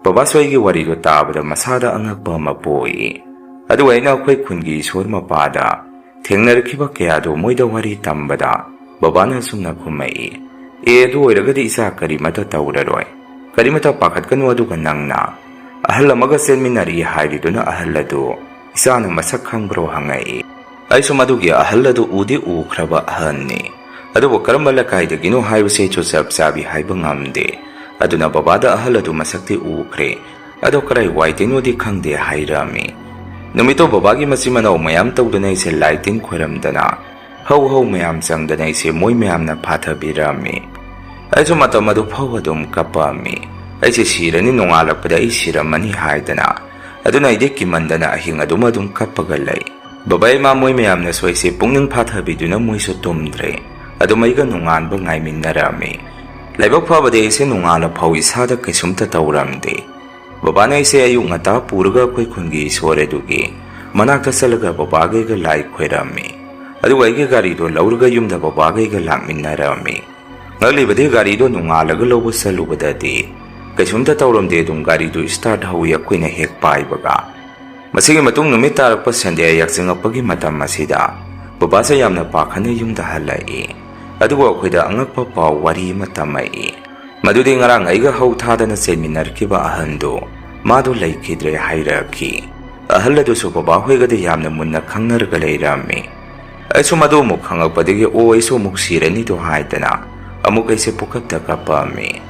ꯕꯕꯥꯁꯨ ꯑꯩꯒꯤ ꯋꯥꯔꯤꯗꯨ ꯇꯥꯕꯗ ꯃꯁꯥꯗ ꯑꯉꯛꯄ ꯑꯃ ꯄꯣꯛꯏ꯫ ꯑꯗꯨꯒ ꯑꯩꯅ ꯑꯩꯈꯣꯏ ꯈꯨꯟꯒꯤ ꯏꯁꯣꯔ ꯃꯄꯥꯗ ꯊꯦꯡꯅꯔꯛꯈꯤꯕ ꯀꯌꯥꯗꯨ ꯃꯣꯏꯗ ꯋꯥꯔꯤ ꯇꯝꯕꯗ, ꯕꯕꯥꯅ ꯑꯁꯨꯝꯅ ꯈꯨꯝꯃꯛꯏ, "ꯑꯦ, ꯑꯗꯨ ꯑꯣꯏꯔꯒꯗꯤ ꯏꯆꯥ ꯀꯔꯤꯃꯇ ꯇꯧꯔꯔꯣꯏ꯫ ꯀꯔꯤꯃꯇ ꯄꯥꯈꯠꯀꯅꯨ, ꯑꯗꯨꯒ ꯅꯪꯅ ꯑꯍꯜ ꯑꯃꯒ ꯆꯦꯟꯃꯤꯟꯅꯔꯤ ꯍꯥꯏꯔꯤꯗꯨꯅ ꯑꯍꯜ ꯑꯗꯨ ꯏꯆꯥꯅ ꯃꯁꯛ ꯈꯪꯕ꯭ꯔꯣ?" ꯍꯪꯉꯛꯏ꯫ ꯑꯩꯁꯨ ꯃꯗꯨꯒꯤ ꯑꯍꯜ ꯑꯗꯨ ꯎꯗꯤ ꯎꯈ꯭ꯔꯕ ꯑꯍꯜꯅꯤ, ꯑꯗꯨꯕꯨ ꯀꯔꯝꯕ ꯂꯩꯀꯥꯏꯗꯒꯤꯅꯣ ꯍꯥꯏꯕꯁꯤ ꯑꯩꯁꯨ ꯆꯞ ꯆꯥꯕꯤ ꯍꯥꯏꯕ ꯉꯝꯗꯦ꯫ ꯑꯗꯨꯅ ꯕꯕꯥꯗ ꯑꯍꯜ ꯑꯗꯨ ꯃꯁꯛꯇꯤ ꯎꯈ꯭ꯔꯦ, ꯑꯗꯣ ꯀꯔꯥꯏ ꯋꯥꯏꯗꯩꯅꯣꯗꯤ ꯈꯪꯗꯦ ꯍꯥꯏꯔꯛꯑꯝꯃꯤ꯫ ꯅꯨꯃꯤꯠꯇꯣ ꯕꯕꯥꯒꯤ ꯃꯆꯤꯟ ꯃꯅꯥꯎ ꯃꯌꯥꯝ ꯇꯧꯗꯨꯅ ꯑꯩꯁꯦ ꯂꯥꯏ ꯇꯤꯟ ꯈꯣꯏꯔꯝꯗꯅ, ꯍꯧ ꯍꯧ ꯃꯌꯥꯝ ꯆꯪꯗꯅ ꯑꯩꯁꯦ ꯃꯣꯏ ꯃꯌꯥꯝꯅ ꯐꯥꯊꯕꯤꯔꯛꯑꯝꯃꯤ꯫ ꯑꯩꯁꯨ ꯃꯇꯝ ꯑꯗꯨ ꯐꯥꯎ ꯑꯗꯨꯝ ꯀꯞꯄꯛꯑꯝꯃꯤ꯫ ꯑꯩꯁꯦ ꯁꯤꯔꯅꯤ, ꯅꯣꯡꯉꯥꯜꯂꯛꯄꯗ ꯑꯩ ꯁꯤꯔꯝꯃꯅꯤ ꯍꯥꯏꯗꯅ꯫ ꯑꯗꯨꯅ ꯑꯩꯗꯤ ꯀꯤꯃꯟꯗꯅ ꯑꯍꯤꯡ ꯑꯗꯨꯝ ꯑꯗꯨꯝ ꯀꯞꯄꯒ ꯂꯩ꯫ ꯕꯕꯥ ꯏꯃꯥ ꯃꯣꯏ ꯃꯌꯥꯝꯅꯁꯨ ꯑꯩꯁꯦ ꯄꯨꯛꯅꯤꯡ ꯐꯥꯊꯕꯤꯗꯨꯅ ꯃꯣꯏꯁꯨ ꯇꯨꯝꯗ꯭ꯔꯦ꯫ ꯑꯗꯨꯝ ꯑꯩꯒ ꯅꯣꯡꯉꯥꯟꯕ ꯉꯥꯏꯃꯤꯟꯅꯔꯝꯃꯤ꯫ ꯂꯥꯏꯕꯛ ꯐꯕꯗꯤ ꯑꯩꯁꯦ ꯅꯣꯡꯉꯥꯜꯂ ꯐꯥꯎ ꯏꯁꯥꯗ ꯀꯩꯁꯨꯝꯇ ꯇꯧꯔꯝꯗꯦ꯫ ꯕꯕꯥꯅ ꯑꯩꯁꯦ ꯑꯌꯨꯛ ꯉꯟꯇꯥ ꯄꯨꯔꯒ ꯑꯩꯈꯣꯏ ꯈꯨꯟꯒꯤ ꯏꯁꯣꯔ ꯑꯗꯨꯒꯤ ꯃꯅꯥꯛꯇ ꯆꯠꯂꯒ ꯕꯕꯥꯒꯩꯒ ꯂꯥꯏ ꯈꯣꯏꯔꯝꯃꯤ꯫ ꯑꯗꯨꯒ ꯑꯩꯒꯤ ꯒꯥꯔꯤꯗꯣ ꯂꯧꯔꯒ ꯌꯨꯝꯗ ꯕꯕꯥꯒꯩꯒ ꯂꯥꯛꯃꯤꯟꯅꯔꯝꯃꯤ꯫ ꯉꯛꯂꯤꯕꯗꯤ ꯒꯥꯔꯤꯗꯣ ꯅꯣꯡꯉꯥꯜꯂꯒ ꯂꯧꯕ ꯆꯠꯂꯨꯕꯗꯗꯤ ꯀꯩꯁꯨꯝꯇ ꯇꯧꯔꯝꯗꯦ, ꯑꯗꯨꯝ ꯒꯥꯔꯤꯗꯨ start ꯍꯧꯏ ꯑꯩꯈꯣꯏꯅ ꯍꯦꯛ ꯄꯥꯏꯕꯒ꯫ ꯃꯁꯤꯒꯤ ꯃꯇꯨꯡ ꯅꯨꯃꯤꯠ ꯇꯥꯔꯛꯄ Sunday ꯌꯥꯛꯆꯪꯉꯛꯄꯒꯤ ꯃꯇꯝ ꯑꯁꯤꯗ ꯕꯕꯥꯁꯦ ꯌꯥꯝꯅ ꯄꯥꯈꯠꯅ ꯌꯨꯝꯗ ꯍꯜꯂꯛꯏ꯫ ꯑꯗꯨꯕꯨ ꯑꯩꯈꯣꯏꯗ ꯑꯉꯛꯄ ꯄꯥꯎ ꯋꯥꯔꯤ ꯑꯃ ꯇꯝꯃꯛꯏ꯫ ꯃꯗꯨꯗꯤ ꯉꯔꯥꯡ ꯑꯩꯒ ꯍꯧ ꯊꯥꯗꯅ ꯆꯩꯃꯤꯟꯅꯔꯛꯈꯤꯕ ꯑꯍꯟꯗꯨ, ꯃꯥꯗꯨ ꯂꯩꯈꯤꯗ꯭ꯔꯦ ꯍꯥꯏꯔꯛꯈꯤ꯫ ꯑꯍꯜ ꯑꯗꯨꯁꯨ ꯕꯕꯥ ꯍꯣꯏꯒꯗꯤ ꯌꯥꯝꯅ ꯃꯨꯟꯅ ꯈꯪꯅꯔꯒ ꯂꯩꯔꯝꯃꯤ꯫ ꯑꯩꯁꯨ ꯃꯗꯨ ꯑꯃꯨꯛ ꯈꯪꯂꯛꯄꯗꯒꯤ, "ꯑꯣ, ꯑꯩꯁꯨ ꯑꯃꯨꯛ ꯁꯤꯔꯅꯤꯗꯣ" ꯍꯥꯏꯗꯅ ꯑꯃꯨꯛ ꯑꯩꯁꯦ ꯄꯨꯀꯞꯇ ꯀꯞꯄꯝꯃꯤ꯫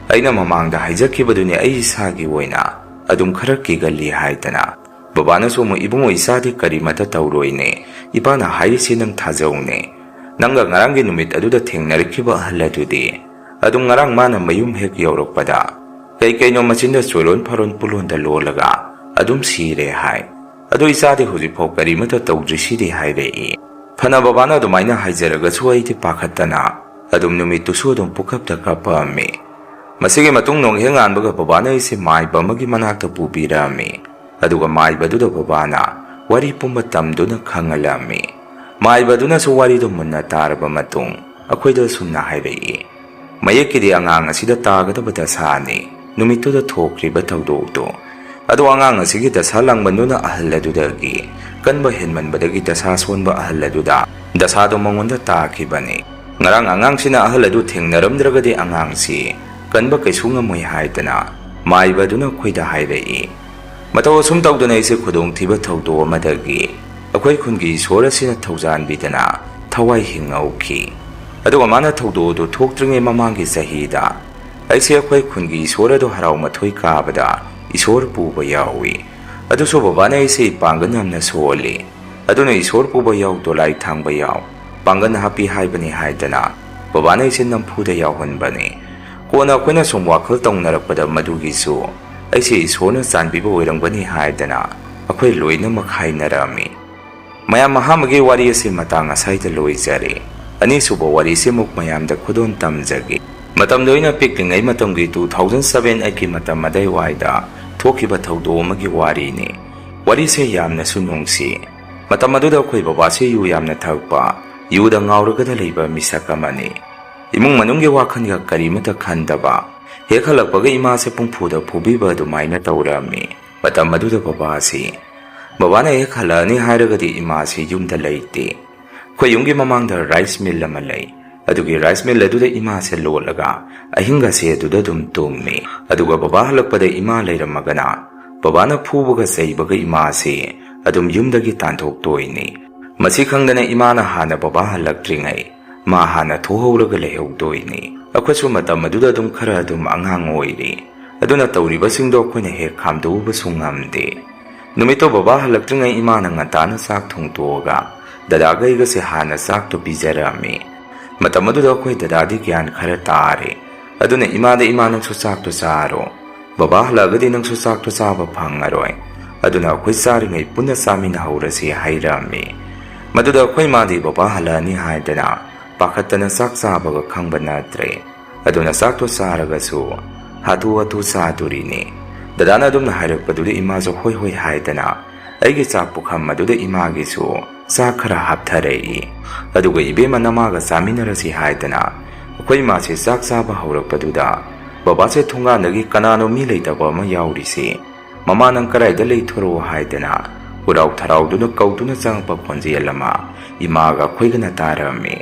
ꯑꯩꯅ ꯃꯃꯥꯡꯗ ꯍꯥꯏꯖꯈꯤꯕꯗꯨꯅꯤ, ꯑꯩ ꯏꯁꯥꯒꯤ ꯑꯣꯏꯅ ꯑꯗꯨꯝ ꯈꯔ ꯀꯤꯒꯜꯂꯤ ꯍꯥꯏꯗꯅ꯫ ꯕꯕꯥꯅꯁꯨ ꯑꯃꯨꯛ, "ꯏꯕꯨꯡꯉꯣ, ꯏꯆꯥꯗꯤ ꯀꯔꯤꯃꯠꯇ ꯇꯧꯔꯣꯏꯅꯦ, ꯏꯄꯥꯅ ꯍꯥꯏꯔꯤꯁꯤ ꯅꯪ ꯊꯥꯖꯧꯅꯦ꯫ ꯅꯪꯒ ꯉꯔꯥꯡꯒꯤ ꯅꯨꯃꯤꯠ ꯑꯗꯨꯗ ꯊꯦꯡꯅꯔꯛꯈꯤꯕ ꯑꯍꯜ ꯑꯗꯨꯗꯤ ꯑꯗꯨꯝ ꯉꯔꯥꯡ ꯃꯥꯅ ꯃꯌꯨꯝ ꯍꯦꯛ ꯌꯧꯔꯛꯄꯗ ꯀꯩ ꯀꯩꯅꯣ ꯃꯆꯤꯟꯗ ꯆꯣꯏꯔꯣꯟ ꯐꯥꯔꯣꯟ ꯄꯨꯂꯣꯟꯗ ꯂꯣꯜꯂꯒ ꯑꯗꯨꯝ ꯁꯤꯔꯦ ꯍꯥꯏ꯫ ꯑꯗꯣ ꯏꯆꯥꯗꯤ ꯍꯧꯖꯤꯛꯐꯥꯎ ꯀꯔꯤꯃꯠꯇ ꯇꯧꯗ꯭ꯔꯤꯁꯤꯗꯤ" ꯍꯥꯏꯔꯛꯏ꯫ ꯐꯅ ꯕꯕꯥꯅ ꯑꯗꯨꯃꯥꯏꯅ ꯍꯥꯏꯖꯔꯒꯁꯨ ꯑꯩꯗꯤ ꯄꯥꯈꯠꯇꯅ ꯑꯗꯨꯝ ꯅꯨꯃꯤꯠꯇꯨꯁꯨ ꯑꯗꯨꯝ ꯄꯨꯀꯞꯇ ꯀꯞꯄꯝꯃꯤ꯫ ꯃꯁꯤꯒꯤ ꯃꯇꯨꯡ ꯅꯣꯡ ꯍꯦꯛ ꯉꯥꯟꯕꯒ ꯕꯕꯥꯅ ꯑꯩꯁꯦ ꯃꯥꯏꯕ ꯑꯃꯒꯤ ꯃꯅꯥꯛꯇ ꯄꯨꯕꯤꯔꯝꯃꯤ꯫ ꯑꯗꯨꯒ ꯃꯥꯏꯕꯗꯨꯗ ꯕꯕꯥꯅ ꯋꯥꯔꯤ ꯄꯨꯝꯕ ꯇꯝꯗꯨꯅ ꯈꯪꯍꯜꯂꯝꯃꯤ꯫ ꯃꯥꯏꯕꯗꯨꯅꯁꯨ ꯋꯥꯔꯤꯗꯨ ꯃꯨꯟꯅ ꯇꯥꯔꯕ ꯃꯇꯨꯡ ꯑꯩꯈꯣꯏꯗ ꯑꯁꯨꯝꯅ ꯍꯥꯏꯔꯛꯏ, "ꯃꯌꯦꯛꯀꯤꯗꯤ ꯑꯉꯥꯡ ꯑꯁꯤꯗ ꯇꯥꯒꯗꯕ ꯗꯁꯥꯅꯤ ꯅꯨꯃꯤꯠꯇꯨꯗ ꯊꯣꯛꯈ꯭ꯔꯤꯕ ꯊꯧꯗꯣꯛꯇꯨ꯫ ꯑꯗꯣ ꯑꯉꯥꯡ ꯑꯁꯤꯒꯤ ꯗꯁꯥ ꯂꯥꯡꯕꯟꯗꯨꯅ ꯑꯍꯜ ꯑꯗꯨꯗꯒꯤ ꯀꯟꯕ ꯍꯦꯟꯃꯟꯕꯗꯒꯤ ꯗꯁꯥ ꯁꯣꯟꯕ ꯑꯍꯜ ꯑꯗꯨꯗ ꯗꯁꯥꯗꯣ ꯃꯉꯣꯟꯗ ꯇꯥꯈꯤꯕꯅꯤ꯫ ꯉꯔꯥꯡ ꯑꯉꯥꯡꯁꯤꯅ ꯑꯍꯜ ꯑꯗꯨ ꯊꯦꯡꯅꯔꯝꯗ꯭ꯔꯒꯗꯤ ꯑꯉꯥꯡꯁꯤ ꯀꯟꯕ ꯀꯩꯁꯨ ꯉꯝꯃꯣꯏ" ꯍꯥꯏꯗꯅ ꯃꯥꯏꯕ ꯑꯗꯨꯅ ꯑꯩꯈꯣꯏꯗ ꯍꯥꯏꯔꯛꯏ꯫ ꯃꯇꯧ ꯑꯁꯨꯝ ꯇꯧꯗꯅ ꯑꯩꯁꯦ ꯈꯨꯗꯣꯡꯊꯤꯕ ꯊꯧꯗꯣꯛ ꯑꯃꯗꯒꯤ ꯑꯩꯈꯣꯏ ꯈꯨꯟꯒꯤ ꯏꯁꯣꯔ ꯑꯁꯤꯅ ꯊꯧꯖꯥꯟꯕꯤꯗꯅ ꯊꯋꯥꯏ ꯍꯤꯡꯍꯧꯈꯤ꯫ ꯑꯗꯨꯒ ꯃꯥꯅ ꯊꯧꯗꯣꯛ ꯑꯗꯨ ꯊꯣꯛꯇ꯭ꯔꯤꯉꯩ ꯃꯃꯥꯡꯒꯤ ꯆꯍꯤꯗ ꯑꯩꯁꯦ ꯑꯩꯈꯣꯏ ꯈꯨꯟꯒꯤ ꯏꯁꯣꯔ ꯑꯗꯨ ꯍꯔꯥꯎ ꯃꯊꯣꯏ ꯀꯥꯕꯗ ꯏꯁꯣꯔ ꯄꯨꯕ ꯌꯥꯎꯏ꯫ ꯑꯗꯨꯁꯨ ꯕꯕꯥꯅ ꯑꯩꯁꯦ ꯏꯄꯥꯡꯒꯜ ꯌꯥꯝꯅ ꯁꯣꯜꯂꯤ, ꯑꯗꯨꯅ ꯏꯁꯣꯔ ꯄꯨꯕ ꯌꯥꯎ, ꯗꯣꯂꯥꯏ ꯊꯥꯡꯕ ꯌꯥꯎ, ꯄꯥꯡꯒꯜ ꯍꯥꯞꯄꯤ ꯍꯥꯏꯕꯅꯤ ꯍꯥꯏꯗꯅ ꯕꯕꯥꯅ ꯑꯩꯁꯦ ꯅꯝꯐꯨꯗ ꯌꯥꯎꯍꯟꯕꯅꯤ꯫ ꯀꯣꯟꯅ ꯑꯩꯈꯣꯏꯅ ꯁꯨꯝ ꯋꯥꯈꯜ ꯇꯧꯅꯔꯛꯄꯗ ꯃꯗꯨꯒꯤꯁꯨ ꯑꯩꯁꯦ ꯏꯁꯣꯔꯅ ꯆꯥꯟꯕꯤꯕ ꯑꯣꯏꯔꯝꯒꯅꯤ ꯍꯥꯏꯗꯅ ꯑꯩꯈꯣꯏ ꯂꯣꯏꯅꯃꯛ ꯍꯥꯏꯅꯔꯝꯃꯤ꯫ ꯃꯌꯥꯝ ꯑꯍꯥꯟꯕꯒꯤ ꯋꯥꯔꯤ ꯑꯁꯤ ꯃꯇꯥꯡ ꯑꯁꯥꯏꯗ ꯂꯣꯏꯖꯔꯦ꯫ ꯑꯅꯤꯁꯨꯕ ꯋꯥꯔꯤꯁꯤ ꯑꯃꯨꯛ ꯃꯌꯥꯝꯗ ꯈꯨꯗꯣꯜ ꯇꯝꯖꯒꯦ꯫ ꯃꯇꯝꯗ ꯑꯩꯅ ꯄꯤꯛꯂꯤꯉꯩ ꯃꯇꯝꯒꯤ two thousand seven eight ꯀꯤ ꯃꯇꯝ ꯑꯗꯥꯏꯋꯥꯏꯗ ꯊꯣꯛꯈꯤꯕ ꯊꯧꯗꯣꯛ ꯑꯃꯒꯤ ꯋꯥꯔꯤꯅꯤ꯫ ꯋꯥꯔꯤꯁꯦ ꯌꯥꯝꯅꯁꯨ ꯅꯨꯡꯁꯤ꯫ ꯃꯇꯝ ꯑꯗꯨꯗ ꯑꯩꯈꯣꯏ ꯕꯕꯥꯁꯦ ꯌꯨ ꯌꯥꯝꯅ ꯊꯛꯄ, ꯌꯨꯗ ꯉꯥꯎꯔꯒꯗ ꯂꯩꯕ ꯃꯤꯁꯛ ꯑꯃꯅꯤ꯫ ꯏꯃꯨꯡ ꯃꯅꯨꯡꯒꯤ ꯋꯥꯈꯜꯒ ꯀꯔꯤꯃꯠꯇ ꯈꯟꯗꯕ, ꯍꯦꯛ ꯍꯜꯂꯛꯄꯒ ꯏꯃꯥꯁꯦ ꯄꯨꯡꯐꯨꯗ ꯐꯨꯕꯤꯕ ꯑꯗꯨꯃꯥꯏꯅ ꯇꯧꯔꯝꯃꯤ꯫ ꯃꯇꯝ ꯑꯗꯨꯗ ꯕꯕꯥꯁꯤ, ꯕꯕꯥꯅ ꯍꯦꯛ ꯍꯜꯂꯛꯑꯅꯤ ꯍꯥꯏꯔꯒꯗꯤ ꯏꯃꯥꯁꯤ ꯌꯨꯝꯗ ꯂꯩꯇꯦ꯫ ꯑꯩꯈꯣꯏ ꯌꯨꯝꯒꯤ ꯃꯃꯥꯡꯗ rice mill ꯑꯃ ꯂꯩ꯫ ꯑꯗꯨꯒꯤ rice mill ꯑꯗꯨꯗ ꯏꯃꯥꯁꯦ ꯂꯣꯠꯂꯒ ꯑꯍꯤꯡꯒꯁꯦ ꯑꯗꯨꯗ ꯑꯗꯨꯝ ꯇꯨꯝꯃꯤ꯫ ꯑꯗꯨꯒ ꯕꯕꯥ ꯍꯜꯂꯛꯄꯗ ꯏꯃꯥ ꯂꯩꯔꯝꯃꯒꯅ ꯕꯕꯥꯅ ꯐꯨꯕꯒ ꯆꯩꯕꯒ ꯏꯃꯥꯁꯦ ꯑꯗꯨꯝ ꯌꯨꯝꯗꯒꯤ ꯇꯥꯟꯊꯣꯛꯇꯣꯏꯅꯤ꯫ ꯃꯁꯤ ꯈꯪꯗꯅ ꯏꯃꯥꯅ ꯍꯥꯟꯅ ꯕꯕꯥ ꯍꯜꯂꯛꯇ꯭ꯔꯤꯉꯩ ꯃꯥ ꯍꯥꯟꯅ ꯊꯣꯛꯍꯧꯔꯒ ꯂꯩꯍꯧꯗꯣꯏꯅꯤ꯫ ꯑꯩꯈꯣꯏꯁꯨ ꯃꯇꯝ ꯑꯗꯨꯗ ꯑꯗꯨꯝ ꯈꯔ ꯑꯗꯨꯝ ꯑꯉꯥꯡ ꯑꯣꯏꯔꯤ꯫ ꯑꯗꯨꯅ ꯇꯧꯔꯤꯕꯁꯤꯡꯗꯣ ꯑꯩꯈꯣꯏꯅ ꯍꯦꯛ ꯈꯥꯝꯗꯣꯛꯎꯕꯁꯨ ꯉꯝꯗꯦ꯫ ꯅꯨꯃꯤꯠꯇꯣ ꯕꯕꯥ ꯍꯜꯂꯛꯇ꯭ꯔꯤꯉꯩ ꯏꯃꯥꯅ ꯉꯟꯇꯥꯅ ꯆꯥꯛ ꯊꯣꯡꯇꯣꯛꯑꯒ ꯗꯗꯥꯒ ꯑꯩꯒꯁꯦ ꯍꯥꯟꯅ ꯆꯥꯛꯇꯣ ꯄꯤꯖꯔꯝꯃꯤ꯫ ꯃꯇꯝ ꯑꯗꯨꯗ ꯑꯩꯈꯣꯏ ꯗꯗꯥꯗꯤ ꯒ꯭ꯌꯥꯟ ꯈꯔ ꯇꯥꯔꯦ꯫ ꯑꯗꯨꯅ ꯏꯃꯥꯗ, "ꯏꯃꯥ, ꯅꯪꯁꯨ ꯆꯥꯛꯇꯣ ꯆꯥꯔꯣ꯫ ꯕꯕꯥ ꯍꯜꯂꯛꯑꯒꯗꯤ ꯅꯪꯁꯨ ꯆꯥꯛꯇꯣ ꯆꯥꯕ ꯐꯪꯉꯔꯣꯏ꯫ ꯑꯗꯨꯅ ꯑꯩꯈꯣꯏ ꯆꯥꯔꯤꯉꯩ ꯄꯨꯟꯅ ꯆꯥꯃꯤꯟꯅꯍꯧꯔꯁꯤ" ꯍꯥꯏꯔꯝꯃꯤ꯫ ꯃꯗꯨꯗ ꯑꯩꯈꯣꯏ ꯏꯃꯥꯗꯤ ꯕꯕꯥ ꯍꯜꯂꯛꯑꯅꯤ ꯍꯥꯏꯗꯅ ꯄꯥꯈꯠꯇꯅ ꯆꯥꯛ ꯆꯥꯕꯒ ꯈꯪꯕ ꯅꯠꯇ꯭ꯔꯦ꯫ ꯑꯗꯨꯅ ꯆꯥꯛꯇꯣ ꯆꯥꯔꯒꯁꯨ ꯍꯥꯊꯨ ꯍꯥꯊꯨ ꯆꯥꯗꯣꯔꯤꯅꯤ꯫ ꯗꯗꯥꯅ ꯑꯗꯨꯝꯅ ꯍꯥꯏꯔꯛꯄꯗꯨꯗ ꯏꯃꯥꯁꯨ ꯍꯣꯏ ꯍꯣꯏ ꯍꯥꯏꯗꯅ ꯑꯩꯒꯤ ꯆꯥꯛ ꯄꯨꯈꯝ ꯑꯗꯨꯗ ꯏꯃꯥꯒꯤꯁꯨ ꯆꯥꯛ ꯈꯔ ꯍꯥꯞꯊꯔꯛꯏ꯫ ꯑꯗꯨꯒ "ꯏꯕꯦꯝꯃ, ꯅꯃꯥꯒ ꯆꯥꯃꯤꯟꯅꯔꯁꯤ" ꯍꯥꯏꯗꯅ ꯑꯩꯈꯣꯏ ꯏꯃꯥꯁꯦ ꯆꯥꯛ ꯆꯥꯕ ꯍꯧꯔꯛꯄꯗꯨꯗ ꯕꯕꯥꯁꯦ ꯊꯣꯡꯒꯥꯟꯗꯒꯤ "ꯀꯅꯥꯅꯣ ꯃꯤ ꯂꯩꯇꯕ ꯑꯃ ꯌꯥꯎꯔꯤꯁꯤ? ꯃꯃꯥ ꯅꯪ ꯀꯗꯥꯏꯗ ꯂꯩꯊꯣꯔꯛꯑꯣ?" ꯍꯥꯏꯗꯅ ꯍꯨꯔꯥꯎ ꯊꯔꯥꯎꯗꯨꯅ ꯀꯧꯗꯨꯅ ꯆꯪꯉꯛꯄ ꯈꯣꯟꯖꯦꯜ ꯑꯃ ꯏꯃꯥꯒ ꯑꯩꯈꯣꯏꯒꯅ ꯇꯥꯔꯝꯃꯤ꯫